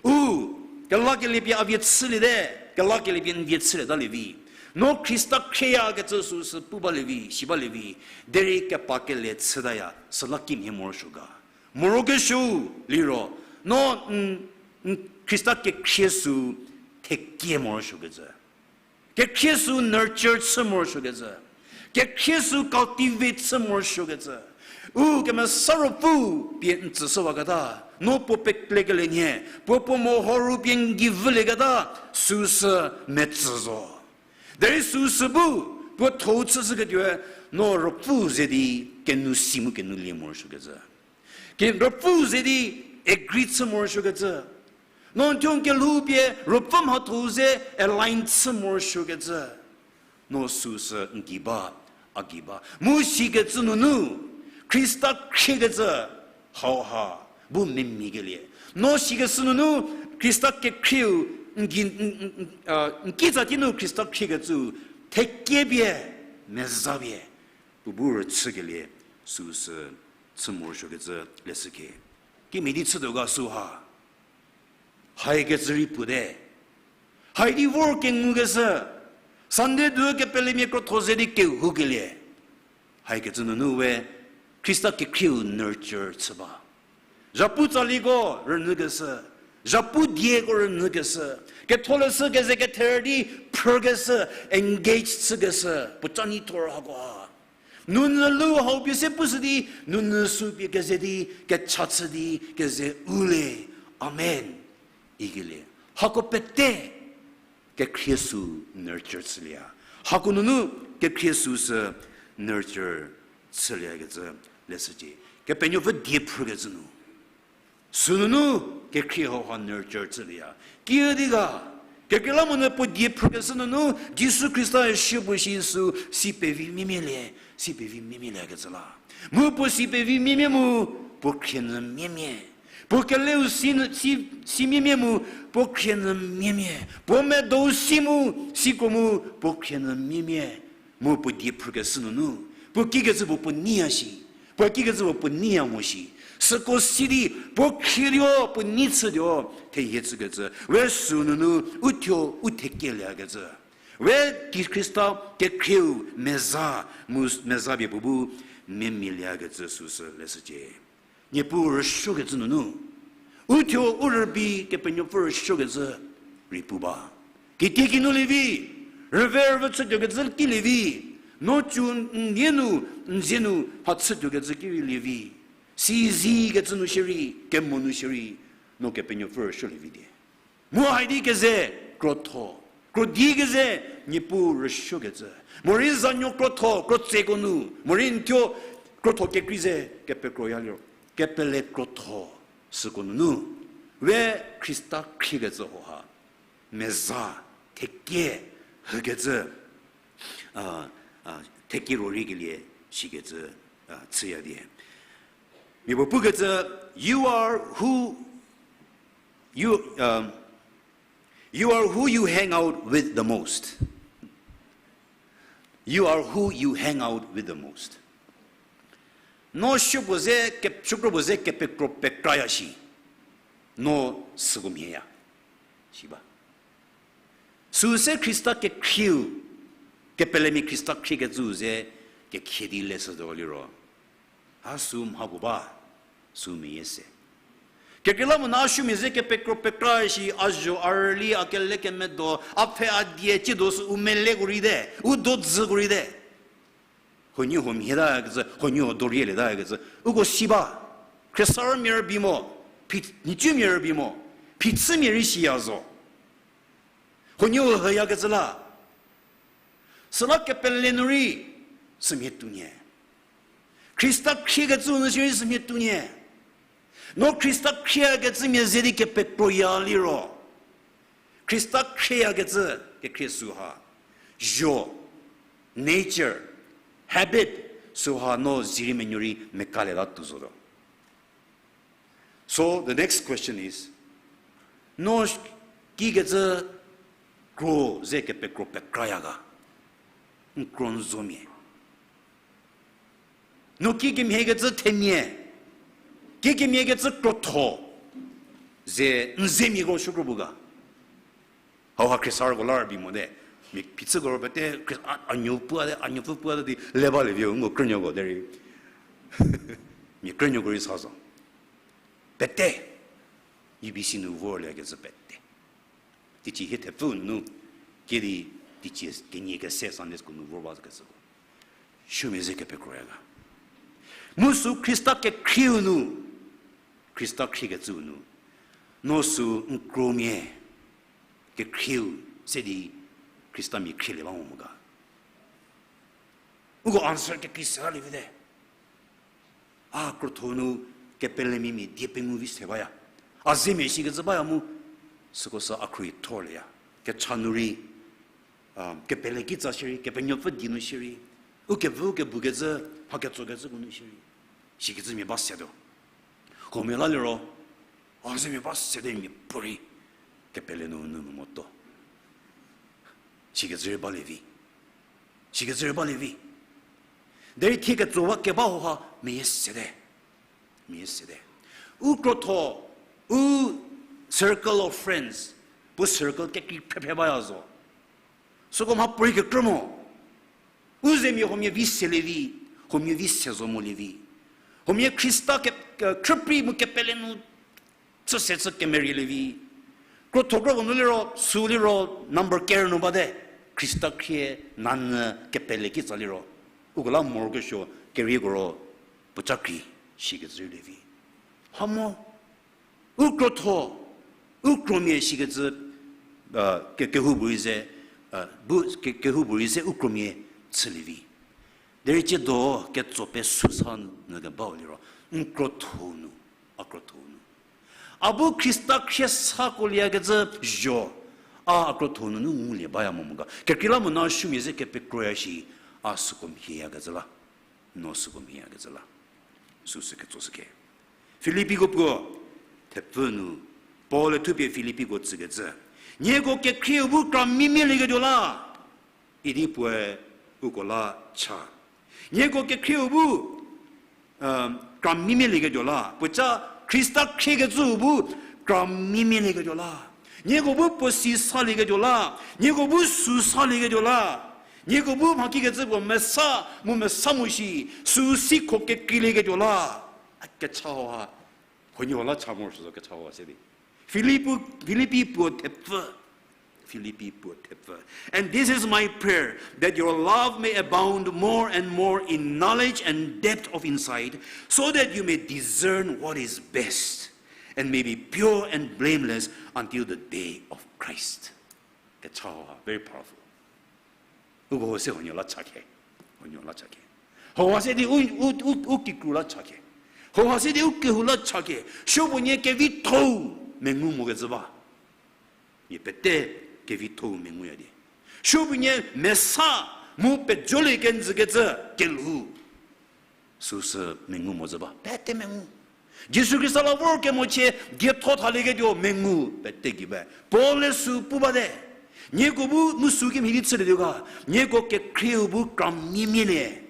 U, kelakelie pie a vie chüliete, kelakelie pie n vie chülieta lie vi. No Khrista khrieyakecü süu sü pu balie vi, si balie vi. Derei kepa kele chütaya, süla kimhie morosuo ga. Morokesuou liro, no n, n Khrista kekhrie süu thekie morosuokecü. Kekhrie süu nurture chü morosuokecü. Kekhrie süu cultivate chü morosuokecü. U kemesa Ruopfü pie n tsüshüwaketa, no puo pelekelie nhie, puo puo meho ru pie n gei vülieketa, süu sü metsü zo. Derei süu sü bu, puo thou chüshüketuoe, no Ruopfü ze di kenu si mu kenu lie morosuokecü. Ke Ruopfü ze di agree chü morosuokecü. No n thuo n kelhou pie Ruopfü mhatho-u ze align chü morosuokecü. No süu sü n gei ba, a gei ba. Mu sikecü nunu, Khrista khriekecü, hauha, bu memikelie. No sikecü nunu, Khrista kekhrieu, n gei, n, n, n, a, n kitsa ki nu Khrista khriekecü, thekie pie, meza pie, puo bu rüchükelie, süu sü, chü morosuokecü leshüke. Kimhie di chütuo ga süha. Haikecü rei puote. Hai di vor kengukeshü. Sunday du kepelemia krotho ze di kehoukelie. Haikecü nunu we Khrista kekhrieu nurture chü ba. Zhapu tsaliko rünyükeshü. Zhapu dieko rünyükeshü. Ketholeshü keze kether di phrükeshü, engage chükeshü. Puo ca nyi thor hako ha. Nunyü lu hau pie se pushü di, nunyü sü pie keze di, kecha chü di, keze u le. Amen. Ikelie. Hako pete, kekhrie süu nurture chülieya. Hako nunu, kekhrie süu sü nurture chülieyakecü leshücie. Kepenuopfü die phrükecü nu. Sünunu kekhrie hauha nurture chülieya. Kiüdi ga, kekreilamonyü puo die phrükeshü nunu, Jisu Khrista-e shü puo shi sü, si pevi miemie lie, si pevi miemie liekecü la. Mu puo si pevi miemie mu, puo khrie nyü miemie. Puo keleu si, si, si miemie mu, puo khrie nyü miemie. Puo medou si mu, siko mu, puo khrie nyü miemie. Mu puo die phrükeshü nunu, puo kikecü puo puo neiya shi, puo kikecü puo puo neiya mo shi, süko si di puo khrietuo, puo nei chütuo, thehie chükecü, we sünunu, uthuo, u thekieliekecü. We ki Khrista kekhrieu meza, mu meza pie puo bu, miemie liekecü süsü leshücie. Niepuu rüsuokecü nunu, uthuo u rübei Kepenuopfü rüsuokecü rei pu ba. Kitiekinu lievi, rüve rüvü chütuokecü ki lievi, no cu n nie nu, n zie nu mha chütuokecü ki rei lievi. Sizikecü nu shierei, kemo nu shierei, no Kepenuopfü rüsuo lievi die. Mu haidi keze krotho, krodi keze Niepuu rüsuokecü. Morei zanuo krotho, krotseko nu, morei n thuo krotho kekrei ze kepekroya liro. Kepele krotho süko nunu, we Khrista khriekecü hoha. Meza, thekie, hükecü, a, a, thekie roriekelie, shikecü, a, chüya die. Mia puo pukecü, you are who you, um, you are who you hang out with the most. You are who you hang out with the most. No supuo ze ke-, sukro puo ze kepekro pekraya shi, no süko mhieya, shi ba. Süu se Khrista kekhrieu, kepelemia Khrista khriekecüu ze kekhie di leshütuo liro, a süu mha puo ba, süu meyie se. Kekreilamonyü a supuomia ze kepekro pekra shi, a zho, a rüli, a kelekemedo, a pfhe, a die, tsiedo sü u meleko rei te, u dodzüko rei te. Huoniehuo mhie takecü, huoniehuo dorielie takecü, uko si ba. Khriesarümia rübei mo, phi-, nhicumia rübei mo, phichümia rei siya zo. Huoniehuo hüyakecü la. Süla kepele nu rei sümhie tuonie. Khrista khriekecüu nu shierei sümhie tuonie. No Khrista khrieyakecümia ze di kepekroya liro, Khrista khrieyakecü kekhrie süha, zho, nature, habit, süha no zirei menuo rei mekalieta tuo zotuo. So the next question is, no kikecü kro ze kepekro pekraya ga? N kro n zomia. No kikemhiekecü themia, kikemhiekecü krotho ze n zemiako supuo bu ga? Hauha khriesarüko la rübei mote. Mia phichüko ro pete, khrie-, a, a nuo puate, a nuopfü puate di le balie vi, nko krünuoko derei. Mia krünuoko rei sa zo. Pete. U B C nu vorliekecü pete. Teicie hie thepfü nunu, kedi teicie kenie kese Sunday school nu vor bakecüko. Supuomia ze kepekroya ga? Mu süu Khrista kekhrieu nu, Khrista khriekecüu nu, no süu n kromia kekhrieu se di Khristamia khrielie ba mo mo ga? Uko answer kekrei se lalie vite. A krotho nu kepelemia mia die pengou vi se baya. A zemia shikecü baya mu, süko sü a khruohi thorlieya. Kecha nu rei, a, kepele kitsa shierei, Kepenuopfü die nu shierei, u kevü u kebukecü, mha ketsokecüko nu shierei, shikecümia ba setuo. Huomia la liro, a zemia ba sete mia puorei kepele nu nu motuo. Shikecü rei balie vi. Shikecü rei balie vi. Derei thie ketsowa keba hoha meyie sete. Meyie sete. U krotho, u circle of friends, puo circle kekrei phrephre baya zo. Süko mha puorei kekrü mo. U zemia huomia vi selie vi, huomia vi se zo molie vi. Huomia Khrista ke, ke, khrüprei mu kepele nu chüse chü kemerielie vi. Krotho kroko nu liro, süu liro, number kerü nu bate. Khrista khrie nanyü kepele kitsa liro, uko la morokesuo kerieko ro puoca krei shikecü rei lie vi. Ha mo, u krotho, u kromia shikecü, a, ke, kehoupuorei ze, a, bu, ke, kehoupuorei ze u kromia chülie vi. Derei tsiedo ketso pesu sa nyü kebau liro, n krotho nu, a krotho nu, a bu Khrista khrie sako liekecü zho, a, a krotho nunu ngulie baya mo mo ga? Kekreilamonyü a supuomia ze kepekroya shi, a süko mhieyakecü la, no süko mhieyakecü la. Süsü ketsoshüke. Filippiko puo thepfü nu, Paul-e thupie Filippiko tsükecü, nieko kekhrieu bu kra mimie lieketuo la, idi puoe uko la cha. Nieko kekhrieu bu, um, kra mimie lieketuo la, puoca Khrista khriekecüu bu kra mimie lieketuo la, nieko bu puo si salieketuo la, nieko bu sü salieketuo la, nieko bu mhakikecü puo mesa mu mesa mo shi, süu sikho kekreilieketuo la. A kecha hoha, huoniehuo la cha morosuo zo kecha hoha se di. Filipi, Filipi puo thepfü. Filipi puo thepfü. And this is my prayer, that your love may abound more and more in knowledge and depth of insight, so that you may discern what is best, and may be pure and blameless until the day of Christ. Kecha hoha, very powerful. Uko se huoniehuo la chakhe. Huoniehuo la chakhe. Hoha se di u, u, u, u kikru la chakhe. Hoha se di u kehou la chakhe. Supuonie kevitho-u mengu mokecü ba. Mia pete kevitho-u menguya di, supuonie mesa mu pejolie kenjükecü kelhou. Süsü mengu mo zü ba, pete mengu. Jisu Khrista la vor kemochie dietho thalieketuo mengu pete gei ba. Paul-e sü pu bate. Nieko bu mu sü kimhie di chülietuo ga. Nieko kekhrieu bu kramimia le.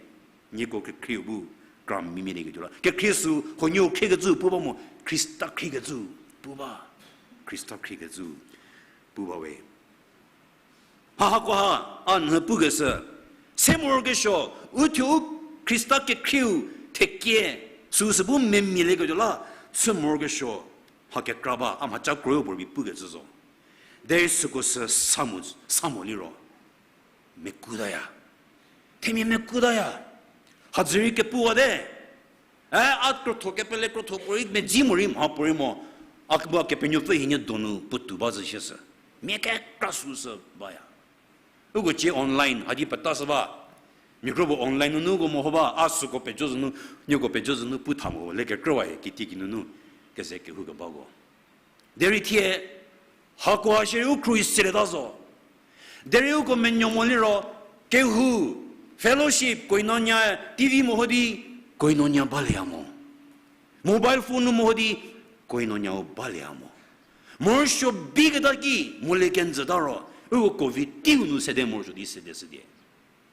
Nieko kekhrieu bu kramimia lieketuo la. Kekhrie sü huoniehuo khriekecü pu ba mo, Khrista khriekecü pu ba. Khrista khriekecü pu ba we. Mha hakoha a nhü pukeshü, se morokesuo, uthuo u Khrista kekhrieu thekie, süsü bu memialieketuo la, chü morokesuo, mha kekra ba, a mhaca kroyo puo rei pukecü zo. Derei süko sü sa mo, sa mo liro, mekutaya. Themia mekutaya. Hadzü rei kepuwate. E, a krotho kepele krotho puorei, medzi morei, mha puorei mo. A keba Kepenuopfü hienie donu puotou ba zü shie sü. Mia kekra süsü baya. Uko cie online hadi petashü ba. Mia kro bu online nunu uko meho ba, a süko pejo zünu, nieko pejo zünu pu tha mo le kekrüwa hie, kitieki nunu, keze kehoukebako. Derei thie, hakoha shierei u khruohi selieta zo. Derei uko menuo mo liro, kehou, fellowship, koinonia, T V meho di, koinonia balieya mo. Mobile phone nu meho di, koinoniau balieya mo. Morosuo biketa ki, molie kenjüta ro, uko covid teiu nu sede morosuo di sede shüdie.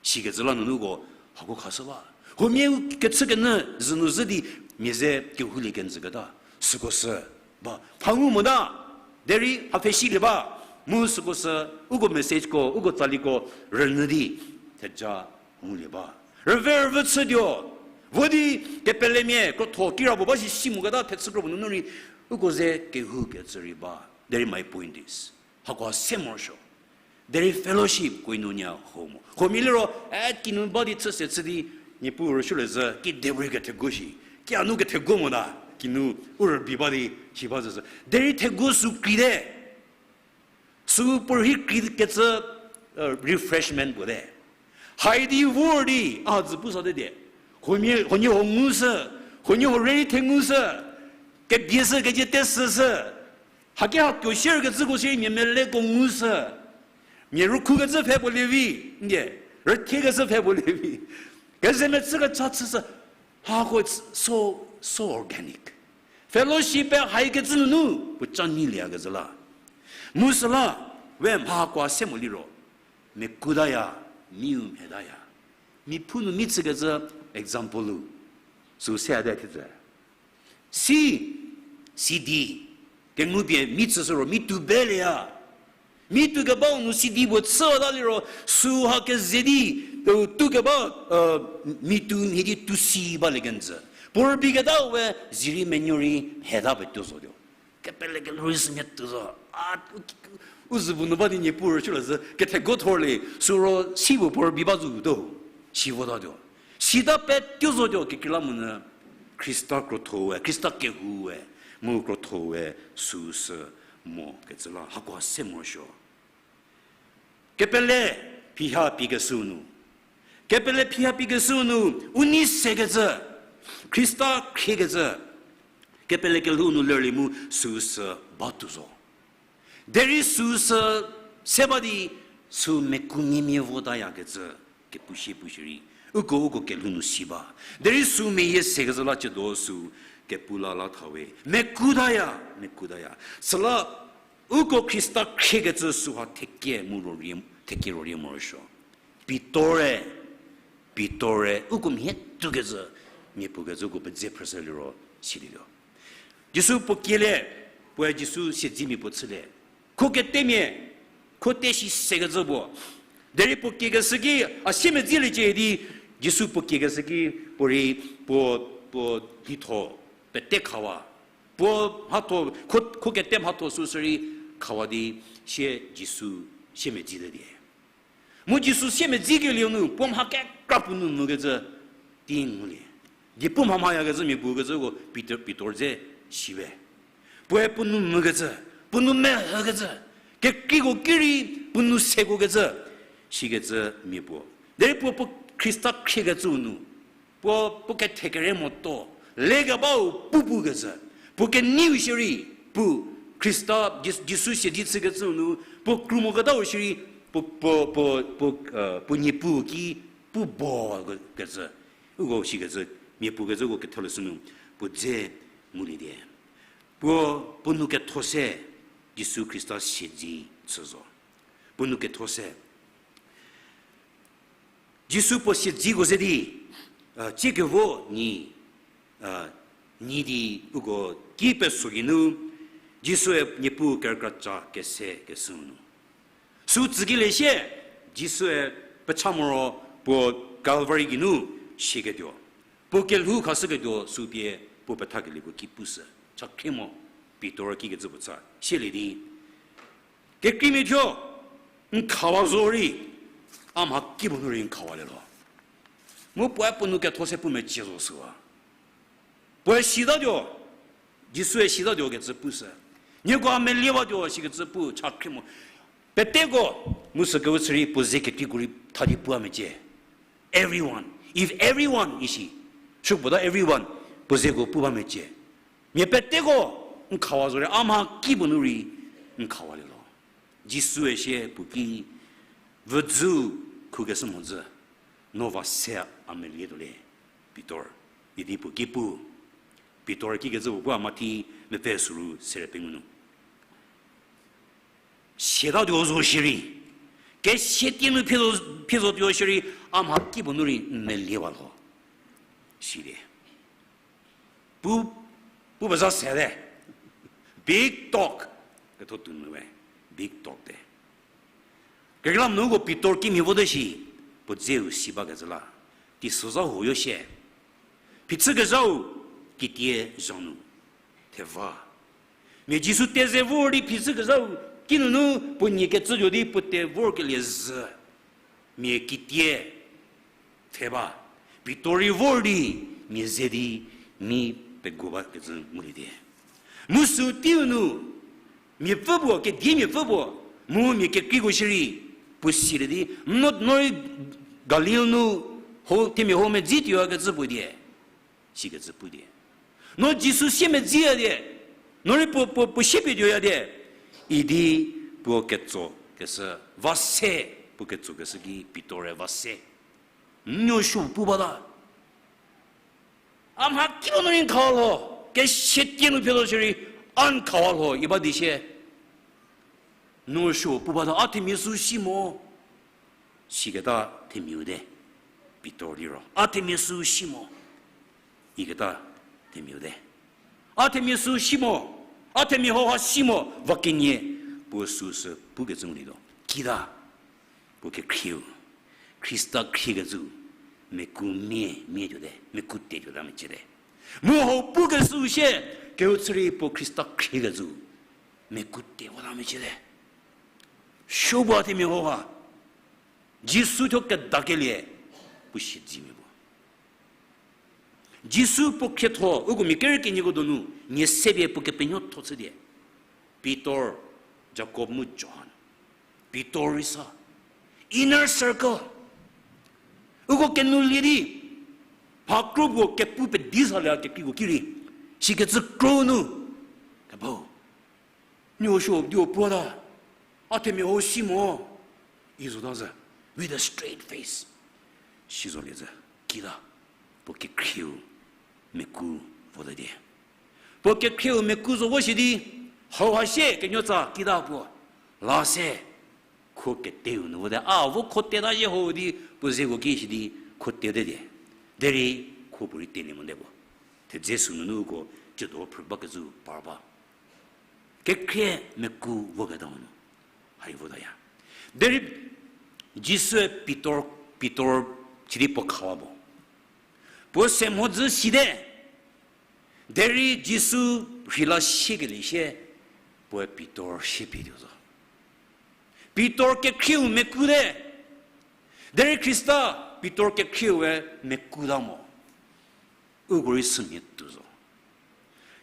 Sikecü la nunu uko hako khashü ba. Huomia u kechükenyü zünu zhü di mia ze kehoulie kenjüketa. Süko sü ba. Mha ngu mota. Derei ha pfhe silie ba. Mu süko sü uko messageko, uko tsaliko rünyü di theja ngulie ba. Rüve rüvü chütuo. Vo di kepelemia krotho kirapuo ba shi si moketa thechü kropuo nunu rei uko ze kehoukecü rei ba. Derei my point is, hako se morosuo. Derei fellowship koinonia ho mo. Huomia liro, e, kinu ba di chüse chü di, Niepuu rüsuolie zhü, kidepuorei kethegu shi. Kianu kethegu mota, kinu u rübei ba di, shi ba zhü zhü. Derei thegu sü kreite. Sü puorei kreikecü, refreshment puo te. Hai di vor di, a dzü pu sa te die. Huonie, huoniehuo ngu sü, huoniehuo rei thengu sü, kebie sü, kecie te sü sü. Haki ha tuo shierkecüko shierei mia meleko ngu sü. Mia rükhukecü pfhe puo lievi, ndie, rüthiekecü pfhe puo lievi. Keze mechü kecha chü sü, hako it's so, so organic. Fellowship-e haikecü nunu, puo ca nyi lieyakecü la. Mu süla, we mha hakoa se mo liro, mia kutaya, miu mhetaya. Mia phou nu mi chükecü example-u, sü se ade thitsü. Si, C D, kengupie mi chüshü ro, mi tu belieya. Mi tu kebau nu C D puo chüwata liro, sü ha keze di, e, tu keba, e, mi tu mhie di tu si balie kenjü. Puo rübei ketau we, zirei menuo rei heta petuo zotuo. Kepele kelhou rei sümia tuo zo. A, u, u zübu nu ba di Niepuu rüsuolie zhü, kethegu thorlie, sü ro si puo puo rübei ba zotuo. Si votatuo. Sita petuo zotuo kekreilamonyü Khrista krotho-e, Khrista kehou-e, mu krotho-e süsü mo kecü la, hakoa se morosuo. Kepele phiha pie keshüu nu. Kepele phiha pie keshüu nu, u nei sekecü, Khrista khriekecü, kepele kelhou nu lerlie mu süsü batuo zo. Derei süsü se ba di sü meku mimie votayakecü, kepu shie pu shierei. Uko, uko kelhou nu si ba. Derei sü meyie sekecü la chüdo sü kepu la la thawe. Mekutaya, mekutaya. Süla uko Khrista khriekecü süha thekie mu rorie, thekie rorie morosuo. Pitor-e, Pitor-e, uko mhie tukecü, mia puo kecü uko pedze phrüshü liro silietuo. Jisu puo kielie, puoe Jisu siedzemia puo chülie. Kho ketemia, kho te shi sekecü puo. Derei puo kiekeshü ki, a siemedziliecie di, Jisu puo kiekeshü ki, puorei puo, puo lhitho pete khawa. Puo mhatho, kho, kho kete mhatho süsü rei khawa di, sie Jisu siemedzi te die. Mu Jisu siemedzikelieu nu, puo mha kekra puo nou mvükecü tei ngulie. Die puo mha mhayakecü mia puo kecüko Pitor, Pitor dze siwe. Puoe puo nou mvükecü, puo nou mehükecü, kekreiko ki rei puo nou sekokecü, sikecü mia puo. Derei puo, puo Khrista khriekecüu nu, puo, puo kethekere motuo, lekebau pu pukecü, puo keneiu shierei, puo Khrista, Jis-, Jisu siedze chükecüu nu, puo kru moketau shierei, puo, puo, puo, puo, puo Niepuu ki pu bo kecü, uko sikecü Mia puo kecüko ketholeshü nu puo dze ngulie die. Puo, puo nou ketho se Jisu Khrista siedzi chü zo. Puo nou ketho se. Jisu puo siedziko ze di, a, tsiekevo nyi, a, nyi di uko ki peso geinu, Jisue Niepuu kerükra ca kese keshü nu. Sü tsükelie sie, Jisue pecha moro puo Calvary geinu sieketuo. Puo kelhou khashüketuo sü pie puo pethakelie puo ki pushü. Cha khrie mo, Pitor kikecü puo cha sielie di. Kekreimia thuo, n khawa zorei, a mha kipuo nu rei n khawalie lho. Mu puoe puo nou ketho se pu mecie zo süwa. Puoe sitatuo, Jisue sitatuo kecü pushü. Nieko a meliewatuo shikecü pu cha khrie mo. Peteko, mu sü keu chü rei puo ze kekreiko rei tha di pua mecie. Everyone. If everyone isi, shüpuo ta everyone, puo zeko pu ba mecie. Mia peteko, n khawa zorei, a mha kipuo nu rei, n khawalie lho. Jisue sie puo ki, vüdzü khukeshü mhodzü, no va se a melietuo le, Pitor, idi puo ki pu. Pitor kikecü puo pu a Mathi mepfü soru sere pengou nu. Siatatuo zo shierei, kesia tie nu phie zo, phie zotuo shierei, a mha kipuo nu rei n meliewa lho. Silie. Pu, pu peza sete. Big talk. Ketho tuo nu we. Big talk te. Kekreilamonyü uko Pitor kimhie vote shi, puo dzeu si bakecü la. Teisozha huoyo sie. Phichükezhau kitie zha nu. Theva. Mia Jisu teze vor di phichükezhau kinunu puo nie kecütuo di puo te vorkelie zhü. Mia kitie. Theba, Pitor rei vor di, mia ze di, mi pego bakecü ngulie die. Mu sü teiu nu, miapfü puo, kediemiapfü puo, mu mia kekreiko shierei, puo silie di, no, no rei Galil nu, ho, themia ho medzi tuoyakecü puo die. Sikecü pu die. No Jisu siemedziyadie. No rei puo, puo, puo siepie tuoyadie. Idi puo ketsokeshü, va se, puo ketsokeshü ki Pitor-e va se. N nuo suo pu bata. A mha kipuo nu rei n khawa lho, kesia tie nu phie zo shierei, a n khawa lho, iba di sie. N nuo suo pu bata, a themia sü si mo. Siketa themiau te, Pitor liro. A themia sü si mo. Iketa themiau te. A themia sü si mo. A themia hauha si mo. Va kenie puo süsü pukecü ngulie tuo. Kita puo kekhrieu. Khrista khriekecü. Meku mie, mie tuote. Meku te tuota meciete. Mu hau pukeshü sie, kehou chü rei puo Khrista khriekecü. Meku te vota meciete. Supuo a themia hauha. Jisu thuo kedakelie, puo siedzimia puo. Jisu puo khrietho, uko mia kerü kenieko donu, nie se pie puo kepenuotho chü die. Pitor, Jakob mu Johan. Pitor rei sa. Inner circle. Uko kenulie di, mha kro puo kepu pedi salie a kekreiko ki rei. Sikecü kro nu. Kebau. N nuo suo di puo puo ta, a themia hau si mo, i zota zhü, with a straight face. Si zolie zhü, kita, puo kekhrieu meku vota die. Puo kekhrieu meku zo vo shi di, hauha sie kenuotsa kita puo, la se, kho keteu nu vote, a vo kho teta zhie ho di, puo zeko ki shi di, kho tete die. Derei, kho puorei telie mote puo. Thedze sünunu uko, ciedo phrü bakecü par ba. Kekhrie meku voketa nu. Hai votaya. Derei Jisue Pitor, Pitor sidi puo khawa puo. Puo se mhodzü site. Derei Jisu rheila siekelie sie, puoe Pitor siepie tuo zo. Pitor kekhrieu mekute. Derei Khrista Pitor kekhrieu-e mekuta mo. Uko rei sümhie tuo zo.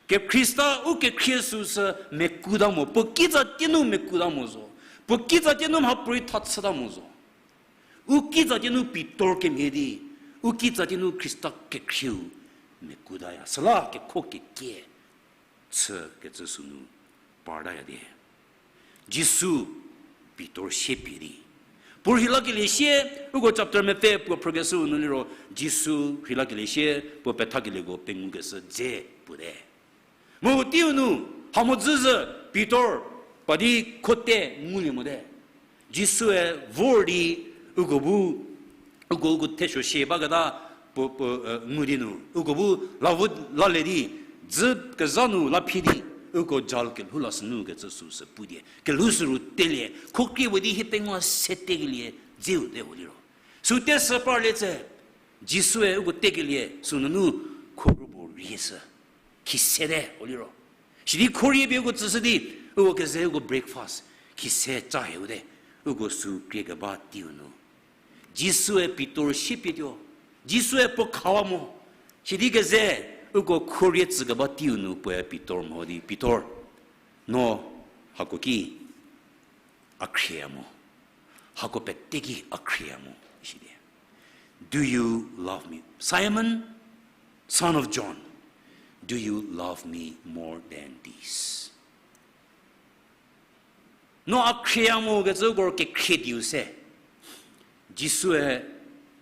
Ke Khrista u kekhrie süsü mekuta mo, puo kitsa tienu mekuta mo zo. Puo kitsa tienu mhapuorei tha chüta mo zo. U kitsa tienu Pitor kemhie di, u kitsa tienu Khrista kekhrieu mekutaya. Süla kekho kekie chükecü sünu partaya die. Jisu Pitor siepie di, Puo rheilakelie sie, uko chapter mepfü puo phrükeshüu nu liro, Jisu rheilakelie sie, puo pethakelieko pengukeshü dze puo te. Mu teiu nu, hamhodzü zhü, Pitor, pa di khote ngulie mote. Jisue vor di, uko bu, uko, uko thesuo shie baketa, puo, puo, ngu di nu, uko bu, la vo, la le di, dzü kezha nu la phi di, uko jal kelhou la sünu kecü süu sü pu die. Kelhou süru telie, kho krie puo di hie pengou se tekelie, dzeu te ho liro. Süu te sü parlie tse, Jisue uko tekelie, sünunu, kho ro puo rie sü. Khise te ho liro. Sidi khorie pie uko tsüshü di, uko keze uko breakfast, khise ca he u te, uko sü krie keba teiu nu. Jisue Pitor siepie tuo, Jisue puo khawa mo, sidi keze uko khorie tsü keba teiu nu puoe Pitor mho di, Pitor, no hako ki a khrieya mo. Hako pete ki a khrieya mo, sidi. Do you love me? Simon, son of John, do you love me more than this? No a khrieya mo kecü uko kekhrie diu se. Jisue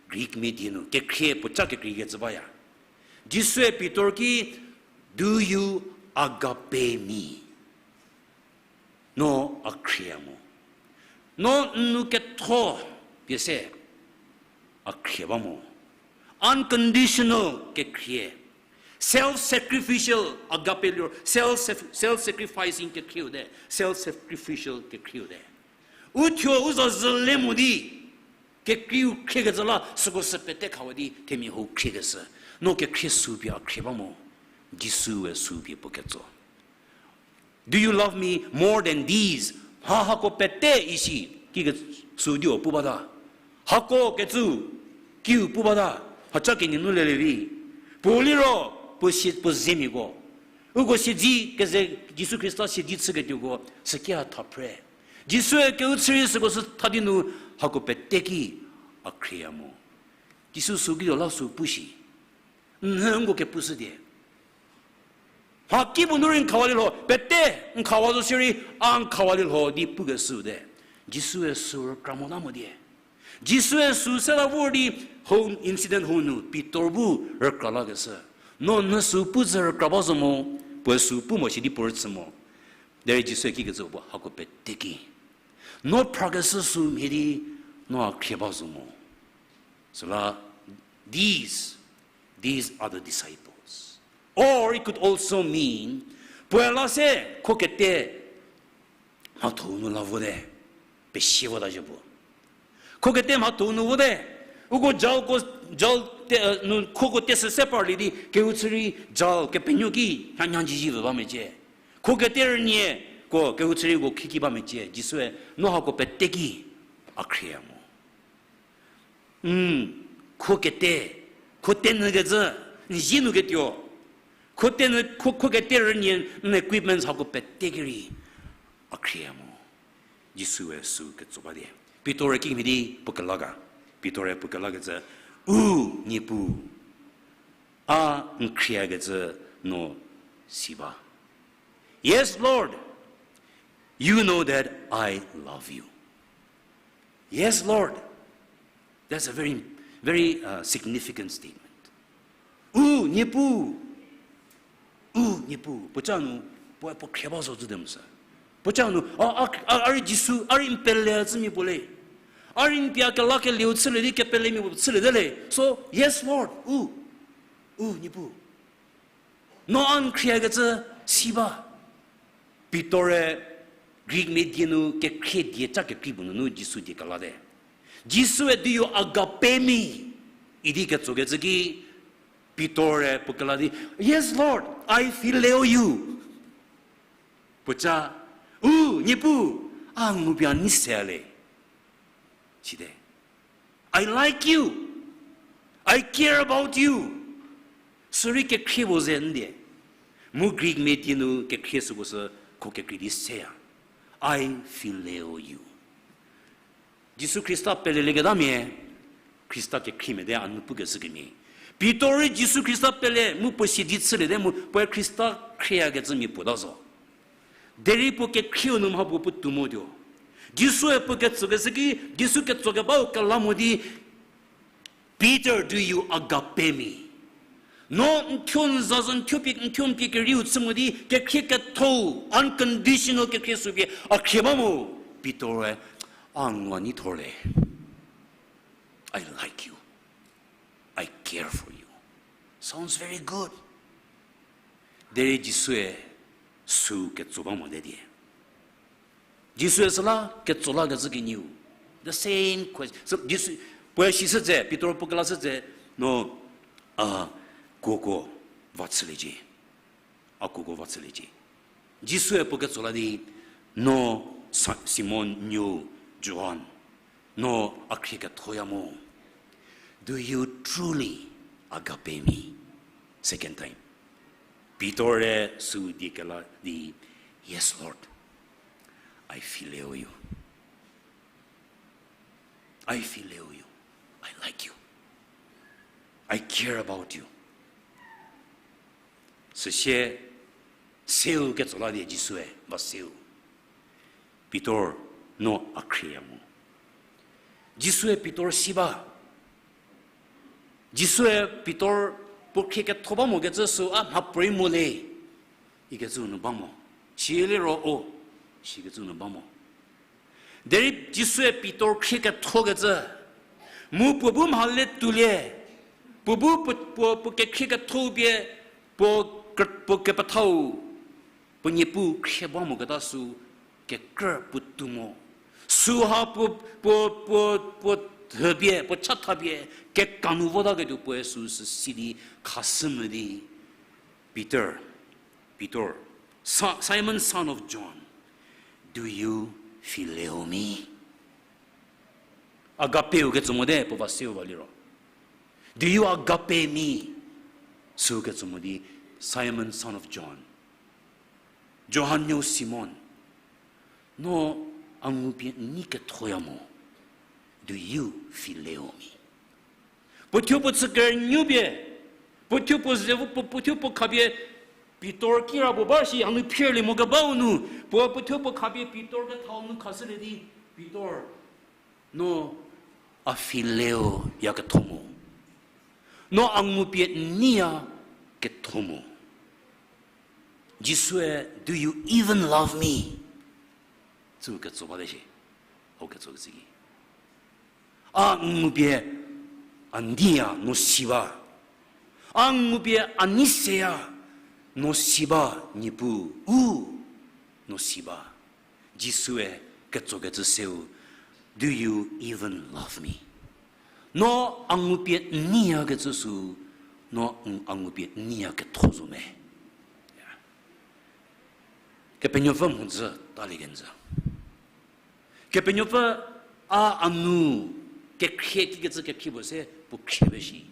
Greek mia die nu kekhrie puoca kekreikecü baya. Jisue Pitor ki, do you agape me? No a khrieya mo. No n nu ketho pie se a khrie ba mo. Unconditional kekhrie. Self-sacrificial agape liro, self, self-sacrificing kekhrieu te, self-sacrificial kekhrieu te. U thuo u za zhü le mo di, kekreiu khriekecü la, süko sü pete khawa di, themia hou khriekeshü. No kekhrie sü pie a khrie ba mo, Jisue sü pie puo ketso. Do you love me more than these? Mha hako pete isi, kikecü sü di u pu bata. Hako kecü, kiu pu bata. Mhaca kenie nu lelie vi. Puo liro, puo sie, puo zemiako. Uko siedzi keze, Jisu Khrista siedzi chüketuoko, süki a tha phre. Jisue keu chü rei süko sü tha di nu, hako pete ki a khrieya mo. Jisu sü kituo la sü pu shi. N hü nko kepushü die. Mha kipuo nu rei n khawalie lho, pete n khawa zo shierei a n khawalie lho di pukeshüu te. Jisue sü rükra mota mo die. Jisue sü seta vor di hou incident hou nu Pitor bu rükra lakeshü. No n hü sü pu zhü rükra ba zo mo, puoe sü pu mo shi di puo rüchü mo. Derei Jisue kikecü puo hako pete ki. No phrakeshü sü mhie di no a khrie ba zo mo. Süla, these, these are the disciples. Or it could also mean, puoe la se kho kete mhatho nu la vote, pesie vota zhie puo. Kho kete mhatho nu vote, uko jal ko, jal te, nu khoko te se se parlie di, keu chü rei jal kepenuo ki, hanyang jiji vü ba mecie. Kho kete rünie, ko keu chü rei ko khiki ba mecie, Jisue, no hako pete ki a khrieya mo. N, kho kete, kho tenyükecü, n zie nu ketuo. Kho tenyü, kho, kho kete rünie, n equipments hako pete ki rei a khrieya mo. Jisue sü ketso ba die. Pitor-e kimhie di puo kela ga. Pitor-e puo kelakecü, u, Niepuu, a n khriekecü no si ba. Yes, Lord, you know that I love you. Yes, Lord. That's a very, very, uh, significant statement. U, Niepuu. U, Niepuu. Puoca nu, puo, puo khrie ba zo zhü de mu sü. Puoca nu, a, a, a, a rei Jisu, a rei n pele chümia puo le. A rei n pie a kelakelieu chülie di kepelemia puo chülie te le. So, yes, Lord. U. U, Niepuu. No a n khriekecü si ba. Pitor-e Greek mia die nu kekhrie die ca kekrei puo nunu Jisu die kelate. Jisue do you agape me idi ketsokecü ki Pitor-e puo kela di, Yes, Lord, I phileo you. Puoca, u, Niepuu, a ngupie a nei se le. Site. I like you. I care about you. Sürei kekhrie puo ze n die. Mu Greek mia die nu kekhrie süko sü kho kekrei di seya. I phileo you. Jisu Khrista pelelieketamia, Khrista kekhriemia te a nu pukeshü kemhie. Pitor rei Jisu Khrista pele mu puo siedze chüliete mu puoe Khrista khrieyakecümia puo ta zo. Derei puo kekhrieu nu mha puo puotou motuo. Jisue puo ketsokeshü ki, Jisu ketsokebau kela mo di, Peter, do you agape me? No n thuo n za zo, n thuo pie, n thuo n pie kerieu chü mo di, kekhrie ketho, unconditional kekhrie sü pie a khrie ba mo. Peter-e, a ngu a nei thor le. I like you. I care for you. Sounds very good. Derei Jisue sü ketso ba mote die. Jisue süla ketso lakecü kenieu. The same question. Sü, Jisu, puoe si shütse, Pitor puo kelashütse, no, a, kuoko va chüliecie. A kuoko va chüliecie. Jisue puo ketso la di, no Sa-, Simon nuou Johan, no a khrie kethoya mo. Do you truly agape me? Second time. Pitor-e sü die kela di, Yes, Lord, I phileo you. I phileo you. I like you. I care about you. Süsie, seu ketso la die Jisue, ba seu. Pitor, no a khrieya mo. Jisue Pitor si ba. Jisue Pitor puo khrie ketho ba mokecü sü a mhapuorei mo le, ikecü nu ba mo. Silie ro o, sikecü nu ba mo. Derei Jisue Pitor khrie kethokecü, mu puo bu mhale tuolie, puo bu puo, puo, puo kekhrie ketho pie, puo kr-, puo kepethau, puo niepu khrie ba moketa sü kekrü puotou mo. Süha puo, puo, puo, puo thepie, puo chathapie, kekanu votaketuo puoe süsü si di khashü mo di, Peter, Pitor, Sa-, Simon, son of John, do you phileo me? Agapeu ketso mote, puo va seu va liro. Do you agape me? Sü ketso mo di, Simon, son of John, Johan nuou Simon, no a ngupie n nei kethoya mo? Do you phileo me? Puo thuo puo chü kerünuo pie, puo thuo puo ze, puo, puo thuo puo khapie, Pitor kira puo ba shi hanu phirlie mo kebau nu, puo, puo thuo puo khapie Pitor kethau nu khashülie di, Pitor, no a phileo ya ketho mo? No a ngupie n neiya ketho mo? Jisue, do you even love me? Tsü ketso bate shi, o ketso kecü ki. A ngupie a neiya no si ba. A ngupie a nei seya no si ba, Niepuu, no si ba. Jisue ketsokecü seu, do you even love me? No a ngupie n neiyakecü sü, no n, a ngupie n neiya ketho zo me? Kepenuopfü mhodzü talie kenjü. Kepenuopfü a, a nu kekhrie kikecü kekhrie puo se puo khrie ba shi.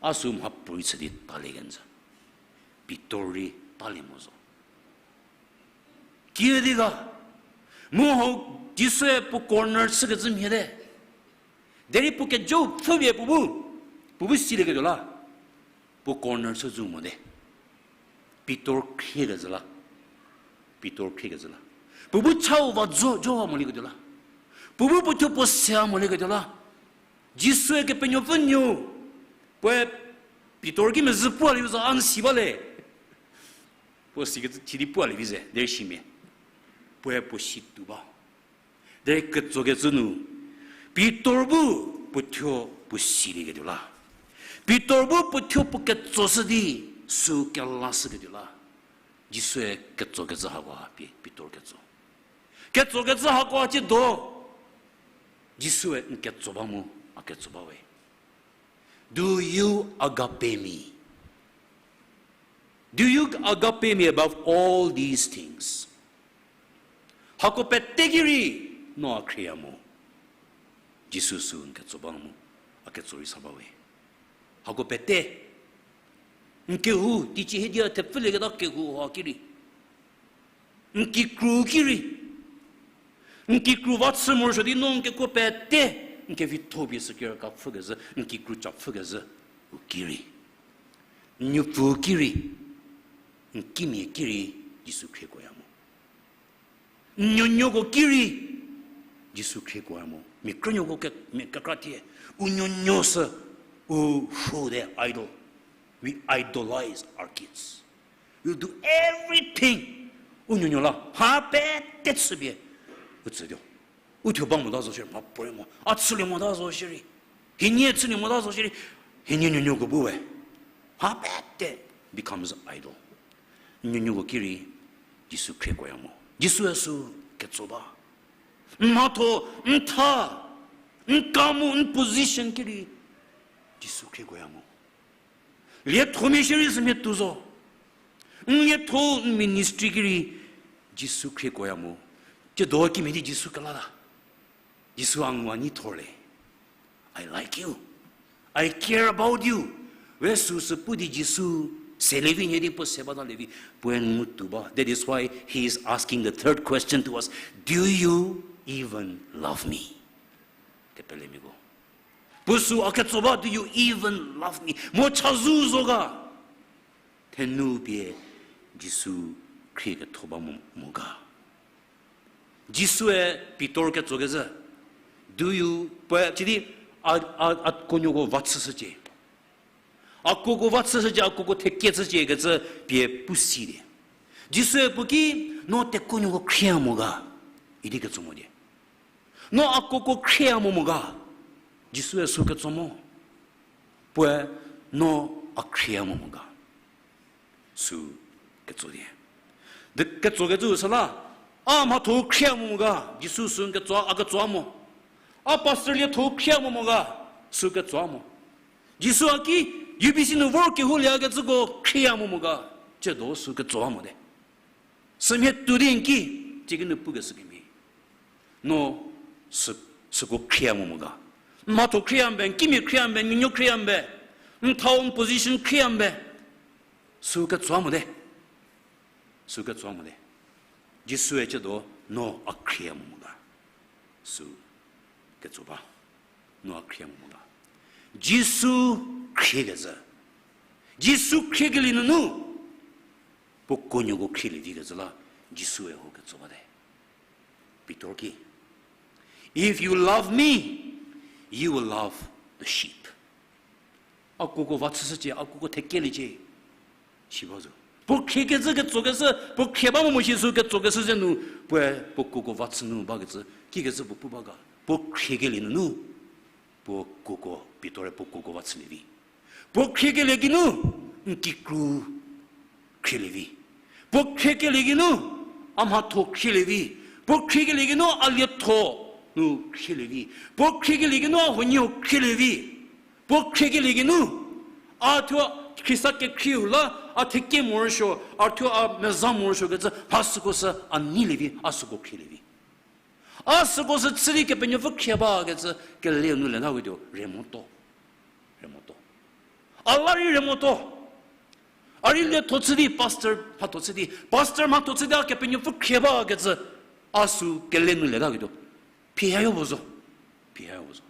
A sü mhapuorei chü di talie kenjü. Pitor rei talie mo zo. Kiüdi ga, mu hau Jisue puo corner chükecü mhie te. Derei puo kejou pfhüpie puo bu, puo bu silieketuo la. Puo corner chü zo mote. Pitor khriekecü la. Pitor khriekecü la. Puo bu chau va zo, zo va molieketuo la. Puo bu puo thuo puo se molieketuo la. Jisue Kepenuopfü nuo. Puoe Pitor ki mezhü pualie zo, a n si ba le. Puo sikecü thie di pualie vi ze, derei simia. Puoe puo si tuo ba. Derei ketsokecü nu, Pitor bu puo thuo puo silieketuo la. Pitor bu puo thuo puo ketsoshü di, sü kelashüketuo la. Jisue ketsokecü hako ha pie Pitor ketso. Ketsokecü hako ha ciedo. Jisue n ketso ba mu, a ketso ba we. Do you agape me? Do you agape me above all these things? Hako pete ki rei no a khrieya mo? Jisu sü n ketso ba mu, a ketso rei sa ba we. Hako pete. N kehou, teicie hiedia thepfülieketa kehou ha ki rei. N kikru ki rei. N kikru va chü morosuo di no n kekuo pete. N kevitho pie sü kerükapfhükezhü, n kikru capfhükezhü. U ki rei. N nuopfü ki rei. N kimia ki rei, Jisu khriekuoya mo. Nuonuoko ki rei Jisu khriekuoya mo. Mia krünuoko ke, mia kekra thie. U nuonuo sü, u rhu de idol. We idolize our kids. We do everything. U nuonuo la mha pete chüpie u tsütuo. U thuo ba mota zo shierei mha puorei mo. A chülie mota zo shierei, hienie chülie mota zo shierei, hienie nuonuoko bu we. Mha pete becomes idol. Nuonuoko ki rei Jisu khriekuoya mo. Jisue sü ketso ba. N mhatho, n tha, n ka mu n position ki rei Jisu khriekuoya mo. Liethomia shierei sümia tuo zo. N lietho, n ministry ki rei Jisu khriekuoya mo. Tsiedo kimhie di Jisu kelata. Jisu a ngu a nyi thorle. I like you. I care about you. We süsü pu di Jisu selevi nhie di puo se batalie vi, puoe ngutuo ba. That is why he is asking the third question to us. Do you even love me? Kepelemiako, puo sü a ketso ba, do you even love me? Mo chazou zo ga? Thenu pie Jisu khrie ketho ba mo, mo ga? Jisue Pitor ketso kezhü, do you, puoe sidi a, a, a kuonuoko va chüshücie. A kuoko va chüshücie, a kuoko thekie chücie kecü pie pu si di. Jisue puo ki, no tekuonuoko khrie mo ga? Idi ketso mo di. No a kuoko khrie mo mo ga? Jisue sü ketso mo. Puoe, no a khrie mo mo ga? Sü ketso di. Di ketso kecü süla, a mhatho khrie mo mo ga? Jisu sü ketso, a ketso mo. A pastor lietho khrie mo mo ga? Sü ketso mo. Jisu a ki, U B C nu vor kehoulieyakecüko khrie mo mo ga? Tsiedo sü ketso mote. Sümhie tuo di n ki, tsie ki nu pukeshü kemhie, no sü, süko khrie mo mo ga? N mhatho khrie mo be, n kimia khrie mo be, n nuonuo khrie mo be, n thau n position khrie mo be, sü ketso mote. Sü ketso mote. Jisue tsiedo, no a khrie mo mo ga? Sü ketso ba. No a khrie mo mo ga? Jisu khriekecü, Jisu khriekelie nunu, puo kuonuoko khrielie vikecü la Jisue hou ketso bate. Pitor ki, if you love me, you will love the sheep. A kuoko va chüshücie, a kuoko thekieliecie. Si ba zo. Puo khriekecü ketsokeshü, puo khrie ba mo mo shi sü ketsokeshü ze nu, puoe puo kuoko va chü nu bakecü, kikecü puo pu ba ga? Puo khriekelie nunu, puo kuoko, Pitor-e puo kuoko va chülie vi. Puo khriekelie geinu, n kikru khrielie vi. Puo khriekelie geinu, a mhatho khrielie vi. Puo khriekelie geinu, a lietho nu khrielie vi. Puo khriekelie geinu, a huoniehuo khrielie vi. Puo khriekelie geinu, a thuo Khrista kekhrieu la, a thekie morosuo, a thuo a meza morosuo kecü, mha süko sü a neilie vi, a süko khrielie vi. A süko sü chü di Kepenuopfü khrie bakecü, kele nu leta ketuo, re moto. Re moto. A la rei re moto. A rei lietho chü di, pastor mhatho chü di, pastor mhatho chü di a Kepenuopfü khrie bakecü, a sü kele nu leta ketuo, phihayo puo zo. Phihayo puo zo.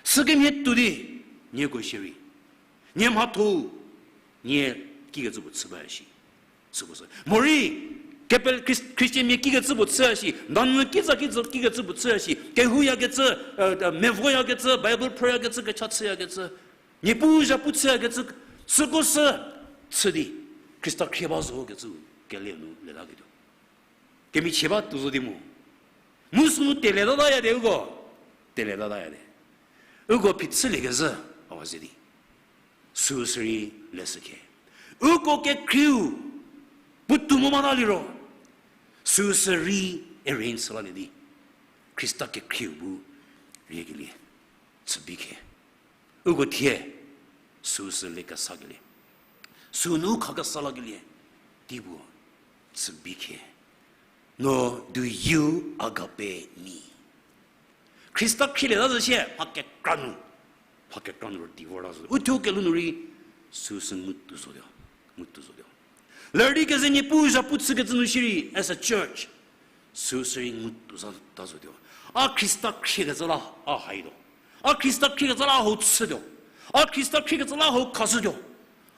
Sükemhie tuo di, nieko shierei, nie mhatho, nie kikecü puo chü baya shi. Süko sü morei, kepel Chris-, Christian mia kikecü puo chüya shi, nanyü kitsa kitsa kikecü puo chüya shi, kehouyakecü, mevoyakecü, Bible phrüyakecü, kecha chüyakecü, Niepuu zhapu chüyakecü, süko sü chü di, Khrista khrie ba zo kecü, kele nu leta ketuo. Kemichie ba tuo zo di mu. Mu sünu tele tataya de uko. Tele tataya de. Uko phichüliekezhü, awa ze di, süu sürei leshü khe. Uko kekhrieu puotou mo mata liro, süu sürei arrange sülalie di, Khrista kekhrieu bu riekelie chübi khe. Uko thie süu sü le kesakelie, süu nu khakesa lakelie, tei bu chübi khe. No, do you agape me? Khrista khrielieta zo sie mha kekra nu, mha kekra nu ro di vorta zo. Uthuo kelhou nu rei süu sü ngutuo zotuo, ngutuo zotuo. Lerdi keze Niepuu zhapu chükecü nu shierei as a church, süu sürei ngutuo zata zotuo. A Khrista khriekecü la a haituo. A Khrista khriekecü la a hou chütuo. A Khrista khriekecü la a hou khashütuo.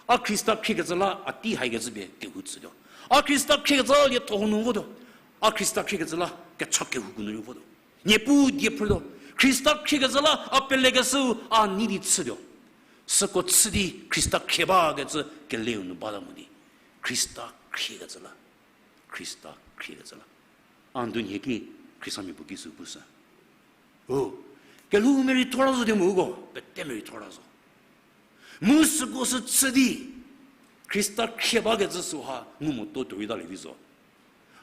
A Khrista khriekecü la a tei haikecü pie kehou chütuo. A Khrista khriekecü la lietho hou nu votuo. A Khrista khriekecü la kecha kehouko nu rei votuo. Niepuu die phrütuo. Khrista khriekecü la a pelekeshüu a nei di chütuo. Süko chü di Khrista khrie bakecü keleu nu bata mo di. Khrista khriekecü la. Khrista khriekecü la. A ndunhie ki Khristamia puo ki sü pushü. O, kelhou merei thora zo di mu uko, pete merei thora zo. Mu süko sü chü di, Khrista khrie bakecü süha ngu motuo tuorei talie vi zo.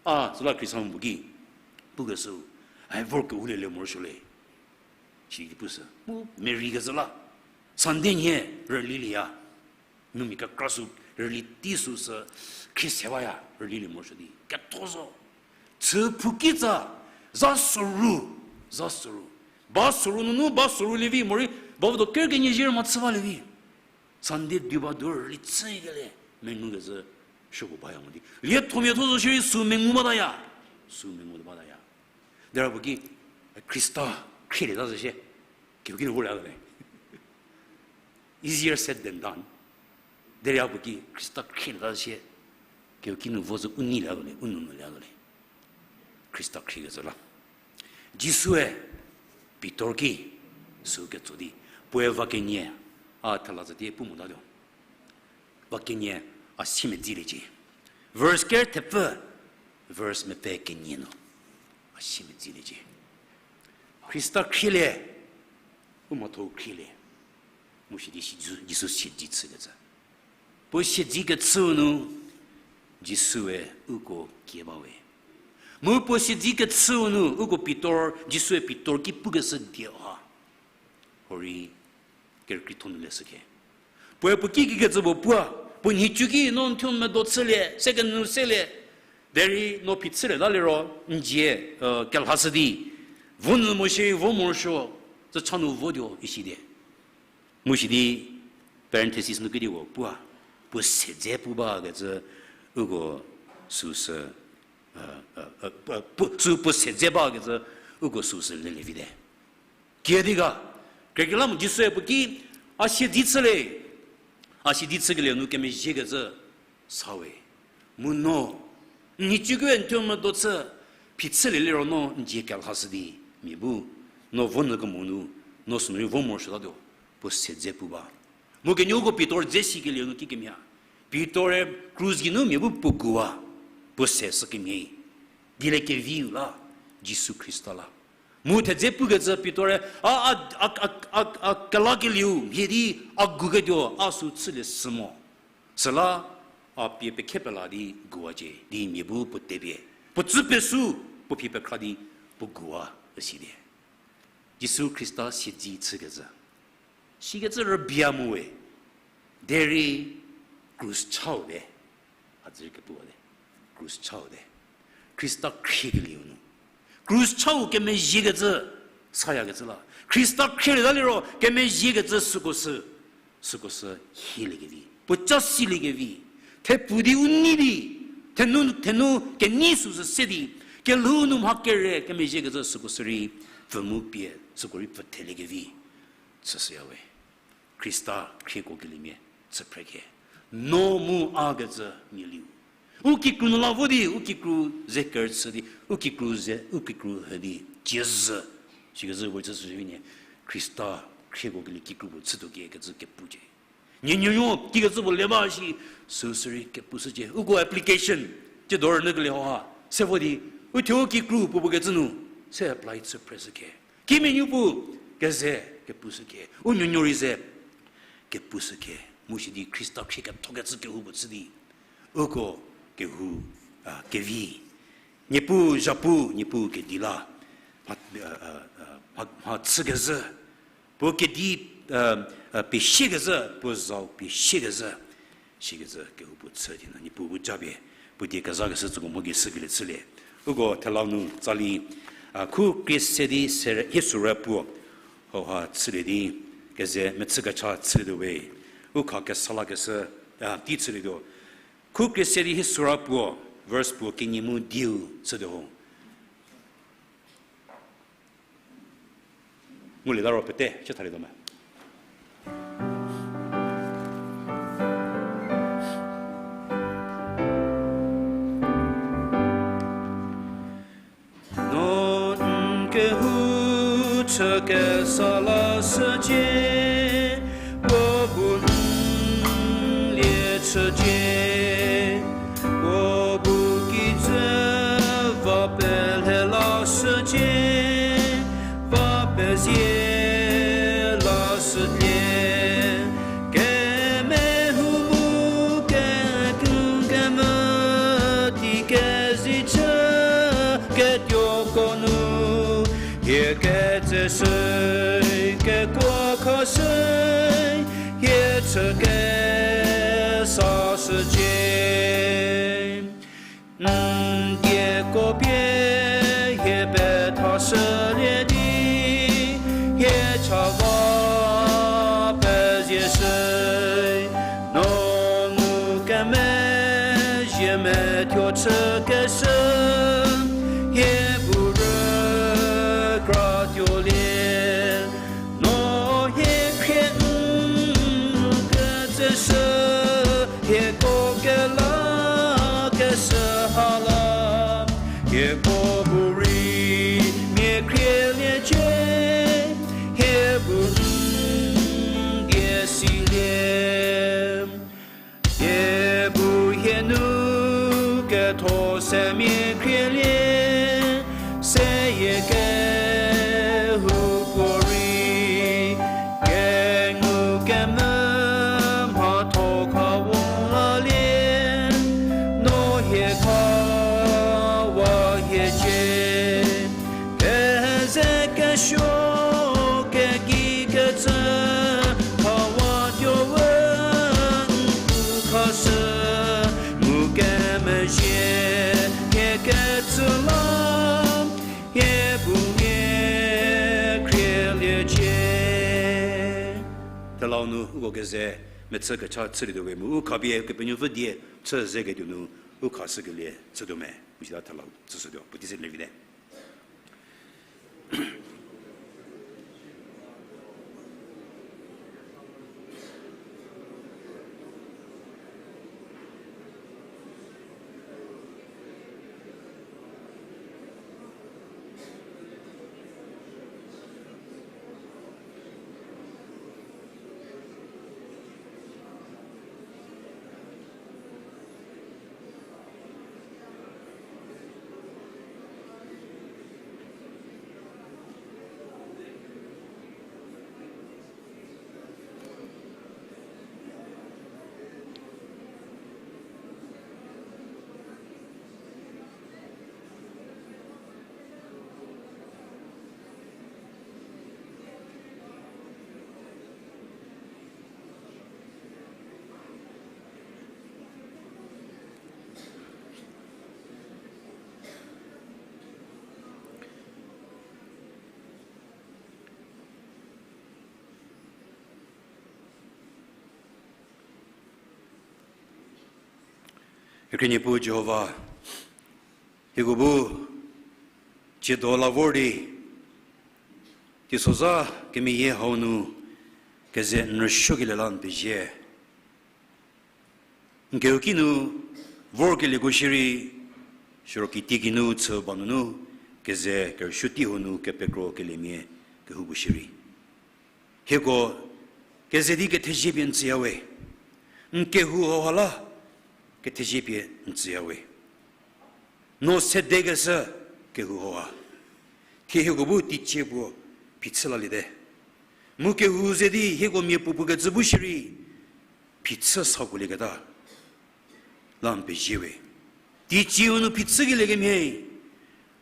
A, süla Khristamia puo ki, pukeshü, ai vor kehoulie le morosuo le. Sidi pushü, mu merei kecü la. Sunday nhie rülilieya. Numia kekra sü rüli tei süsü khrie se baya rülilie morosuo di. Ketho zo. Chü phou kitsa, za soru, za soru. Ba soru nunu, ba soru lievi morei, ba votuo ker kenie zhie rüma chü balievi. Sunday di ba du rüli chükelie, mengu kezhü, süko baya mo di. Liethomia tho zo shierei sü mengu bataya. Sü mengu bataya. Derei puo ki, Khrista khrielieta zo shie. Kehouki nu volie le. Easier said than done. Derei puo ki Khrista khrielieta zo shie. Kehouki nu vo zo u nei lieta le, u nou nu lieta le. Khrista khriekecü la. Jisue Pitor ki sü ketso di. Puoe va kenie, a thela tsü di pu motatuo. Va kenie a siemedziliecie. Verse ker thepfü, verse mepfü kenie nu a siemedziliecie. Khrista khrielie, u mhatho khrielie. Mu sidi si Jisu, Jisu siedzi chükecü. Puo siedzi kechüu nu, Jisue uko kie bawe. Mu puo siedzi kechüu nu, uko Pitor, Jisue Pitor ki pukeshü die ha. Hurei kerükrietho nu leshükhe. Puoe puo ki kikecü puo pua, puo nhicu ki no n thuo medo chülie, se kenu selie, derei no phi chülieta liro, n dzie, kelhashü di, vo nyü mo shierei vo morosuo, tsü cha nu votuo isi die. Mu sidi parenthesis nu kedipuo pua, puo sedze pu bakecü uko süsü, puo, sü puo sedze bakecü uko süsü lelie vite. Kiüdi ga, kekreilamonyü Jisue puo ki, a siedzi chülie, a siedzi chükelie nu kemezhiekecü sawe. Mu no, n nhicuko n thuo medo chü, phi chülie liro no n dzie kelhashü di, mia bu, no vo nyü kemo nu, no sünu rei vo morosuotatuo, puo sedze pu ba. Mu kenuoko Pitor dze sikelie nu kikemhie. Pitor-e krus geinu mia bu puo guwa, puo se sükemhie. Dieliekeviu la, Jisu Khrista la. Mu thedze pukecü Pitor-e, a, a, a, a, a, a kelakelieu mhie di a guketuo a sü chülie sü mo. Süla a pie pekhe pela di guwacie, di mia bu puo tepie. Puo tsü pesü, puo phi pekhra di puo guwa üsi die. Jisu Khrista siedzi chükecü. Sikecü rübei mo we. Derei krus chau te. A dzü rei kepuwate. Krus chau te. Khrista khriekelieu nu. Krus chau kemezhiekecü, sayakecü la. Khrista khrielieta liro kemezhiekecü süko sü, süko sü hieliekevi. Puo ca siliekevi. Thepu di u nei di, thenu, thenu kenei süsü se di, kelhou nu mha kere kemezhiekecü süko sü rei pfü mu pie, süko rei pfü theliekevi. Chüshüya we. Khrista khrieko keliemia chü phre khe. No mu a kecü mialiu. U kikru nu la vo di, u kikru ze kerüchü di, u kikru ze, u kikru hü di, cie zhü. Sikecü we chüshü vi nie. Khrista khrieko kelie kikru puo chütuo kie kecü kepucie. Nuonuo kikecü puo le ba shi, süsü rei kepushücie. Uko application, tsiedo rünyükelie hau ha. Se vo di, u thuo u kikru puo puo kecü nu, se apply chü phreshü khe. Kimia nuo puo keze kepushü khe. U nuonuo rei ze kepushü khe. Mu sidi Khrista khrie kethokecü kehou puo chü di. Uko kehou, a, kevi. Niepuu zhapu, Niepuu kedi la. Mha, a, a, a, mha, mha chükezhü. Puo kedi, a, a, pie siekezhü, puo zau pie siekezhü. Sikecü kehou puo chü di nu, Niepuu bu japie, puo die kezhakeshü tsüko mho gei shükelie chülie. Uko thela nu tsali, a, khu krie se di se hie sürü puo. Hauha chülie di, keze mechü kecha chülietuo we. U kha kesa lakeshü, a, tei chülietuo. Khu krie se di hie sürü puo, verse puo kenie mu diu chütuo ho. Ngulieta ro pete, chü thalietuo me. Kehou chü kesa lashücie, puo bu n lie chücie, puo bu kijü va pelhe lashücie, va pezie lashücie. Kemehou mu kekun kemvü tei kezichü ketuoko nu, hie ketseshü, kekuo khashü, hie chü kesa shücie. N dieko pie hie pethashülie di, hie cha va pezieshü, no ngukemezhie methuo chükeshü, hie bu rükratuolie. No hie khrie n ketseshü, hieko kelakeshü ha la, hieko bu rei mia khrieliecie, hie bu n die silie. Hie bu hie nu ketho se mia khrielie, seyie kehoupuorei kengu kemvü mhatho khawa lalie, no hie khawa hiecie. Keze kesuo kegei kecü hawatuo we n pu khashü, ngukemezhie hie kecü la, hie bu mia khrieliecie. Thelau nu uko keze mechü kecha chülietuo we mu u khapie Kepenuopfü die chü zeketuo nu u khashükelie chütuo me, mu sita thelau chüshütuo puotei se levite. Kekhrie Niepuu Jihova, hieko bu tsiedo la vor di, teisozha kemeyie hau nu keze n rüsuokelie la n pezie. N kehouki nu vorkelieko shierei, siro kitiekinu chü ba nunu keze kerüsuo tei hau nu kepekro keliemia kehoupuo shierei, hieko keze di kethezie pie n tsüyawe. N kehou hauha la kethezie pie n tsüyawe. No sedekeshü kehou hauha, thie hieko bu teicie puo phichü laliete. Mu kehou ze di hieko mia puopuo kecü bu shierei phichü sakuolieketa la n pezie we. Teicieu nu phichükelie kemhie,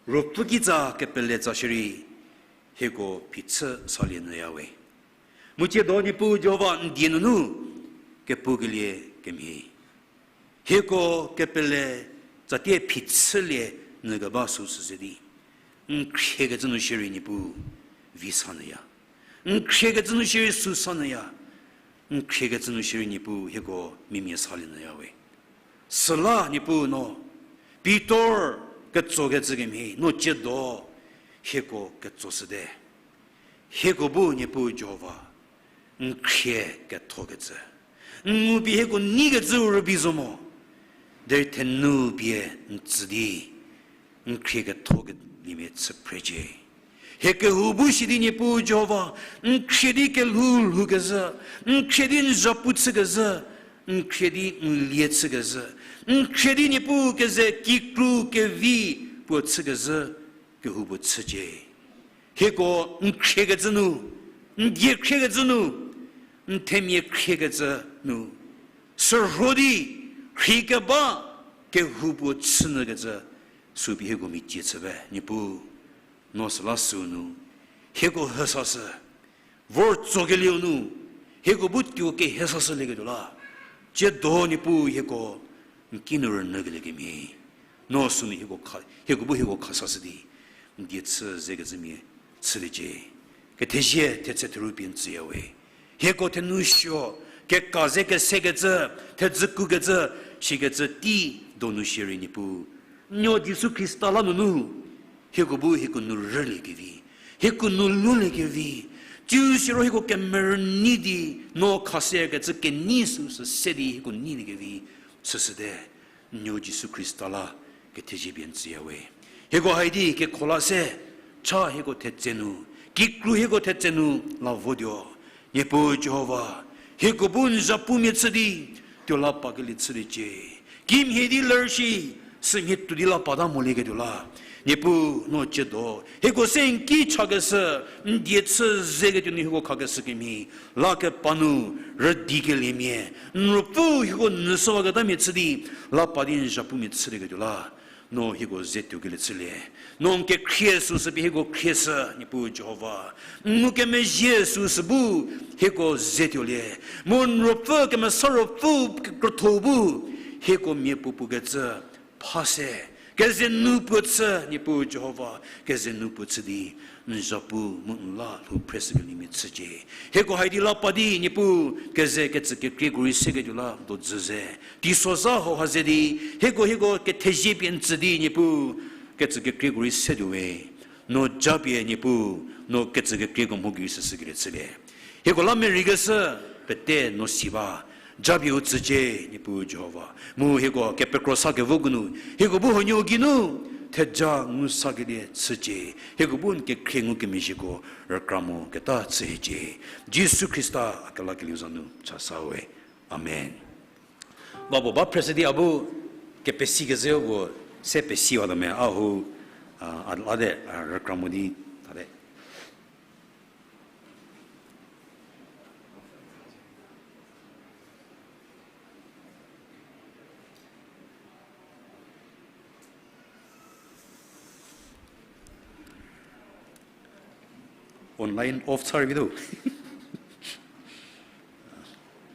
Ruopfü kitsa kepele tsa shierei hieko phichü salie nyüyawe. Mu tsiedo Niepuu Jihova n die nunu kepukelie kemhie, hieko kepele tsatie phichülie nyü keba süsü se di, n khriekecü nu shierei Niepuu vi sa nyüya. N khriekecü nu shierei sü sa nyüya. N khriekecü nu shierei Niepuu hieko mimia salie nyüyawe. Süla Niepuu no Pitor ketsokecü kemhie no tsiedo hieko ketsoshüte. Hieko bu Niepuu Jihova n khrie kethokecü, n ngu pie hieko neikecü rübei zo mo, derei thenu pie n tsü di n khrie kethokeliemia chü phrecie. Hie kehou bu shi di Niepuu Jihova, n khrie di kelhou lhoukezhü, n khrie di n zhapu chükezhü, n khrie di n lie chükezhü, n khrie di Niepuu keze kikru kevi puo chükezhü, kehou puo chücie. Hieko n khriekecü nu, n die khriekecü nu, n themia khriekecü nu, sürho di rhei keba kehou puo chünyükecü, sü pie hieko mia tie chü ba, Niepuu, no süla süu nu, hieko hesashü, vor tsokelieu nu, hieko bu tuo kehesashülieketuo la, tsiedo Niepuu hieko n ki nu rünyükelie kemhie, no sünu hieko kha-, hieko bu hieko khasashü di, n die chü zekecümia chüliecie. Kethezie thetse theru pie n tsüya we. Hieko thenu suo, keka ze kesekecü, thedzü kukecü, shikecü tei donu shierei Niepuu, n nuo Jisu Khrista la nunu, hieko bu hieko nu rüliekevi, hieko nu luliekevi, tsiu siro hieko kemerü nei di, no khaseyakecü kenei süu sü se di hieko neiliekevi, süsüte, n nuo Jisu Khrista la kethezie pie n tsüya we. Hieko hai di kekho la se, cha hieko thetse nu, kikru hieko thetse nu la votuo. Niepuu Jihova, hieko bu n zhapumia chü di, tuo la pakelie chüliecie. Kimhie di ler shi, sümhie tuo di la pata molieketuo la, Niepuu no tsiedo hieko se n ki chakeshü, n die chü zeketuo nu hieko khakeshü kemhie, la kepa nu rüdikeliemia, n ruopfü hieko nyü shüwaketamia chü di, la pa di n zhapumia chülieketuo la, no hieko ze tuokelie chülie. No n kekhrie süu sü pie hieko khrieshü, Niepuu Jihova. N ngukemezhie süu sü bu hieko ze tuolie. Mu n ruopfü, kemesa ruopfü, kekrotho bu hieko miapuo puo kecü pha se, keze nu puo chü, Niepuu Jihova, keze nu puo chü di, n zhapu mu n la lhou phreshükeliemia chücie. Hieko hai di la pa di, Niepuu, keze kecü kekrieko rei seketuo la dojü ze, teisozha hauha ze di, hieko, hieko kethezie pie n tsü di, Niepuu, kecü kekrieko rei setuo we. No japie, Niepuu, no kecü kekrieko mho gei süsükelie chülie. Hieko la merei keshü pete no si ba. Japie u tsücie, Niepuu Jihova. Mu hieko kepekro sa kevoko nu, hieko bu huonuo geinu theja ngu sakelie chücie. Hieko bu n kekhrie ngukemezhieko rükra moketa chü hiecie. Jisu Khrista a kelakelieu za nu cha sa we. Amen. Ba puo ba phreshü di a bu kepesi kezhüu puo se pesiwatuo me a hu, a, a la te, a, rükra mo di tate. Online off char video.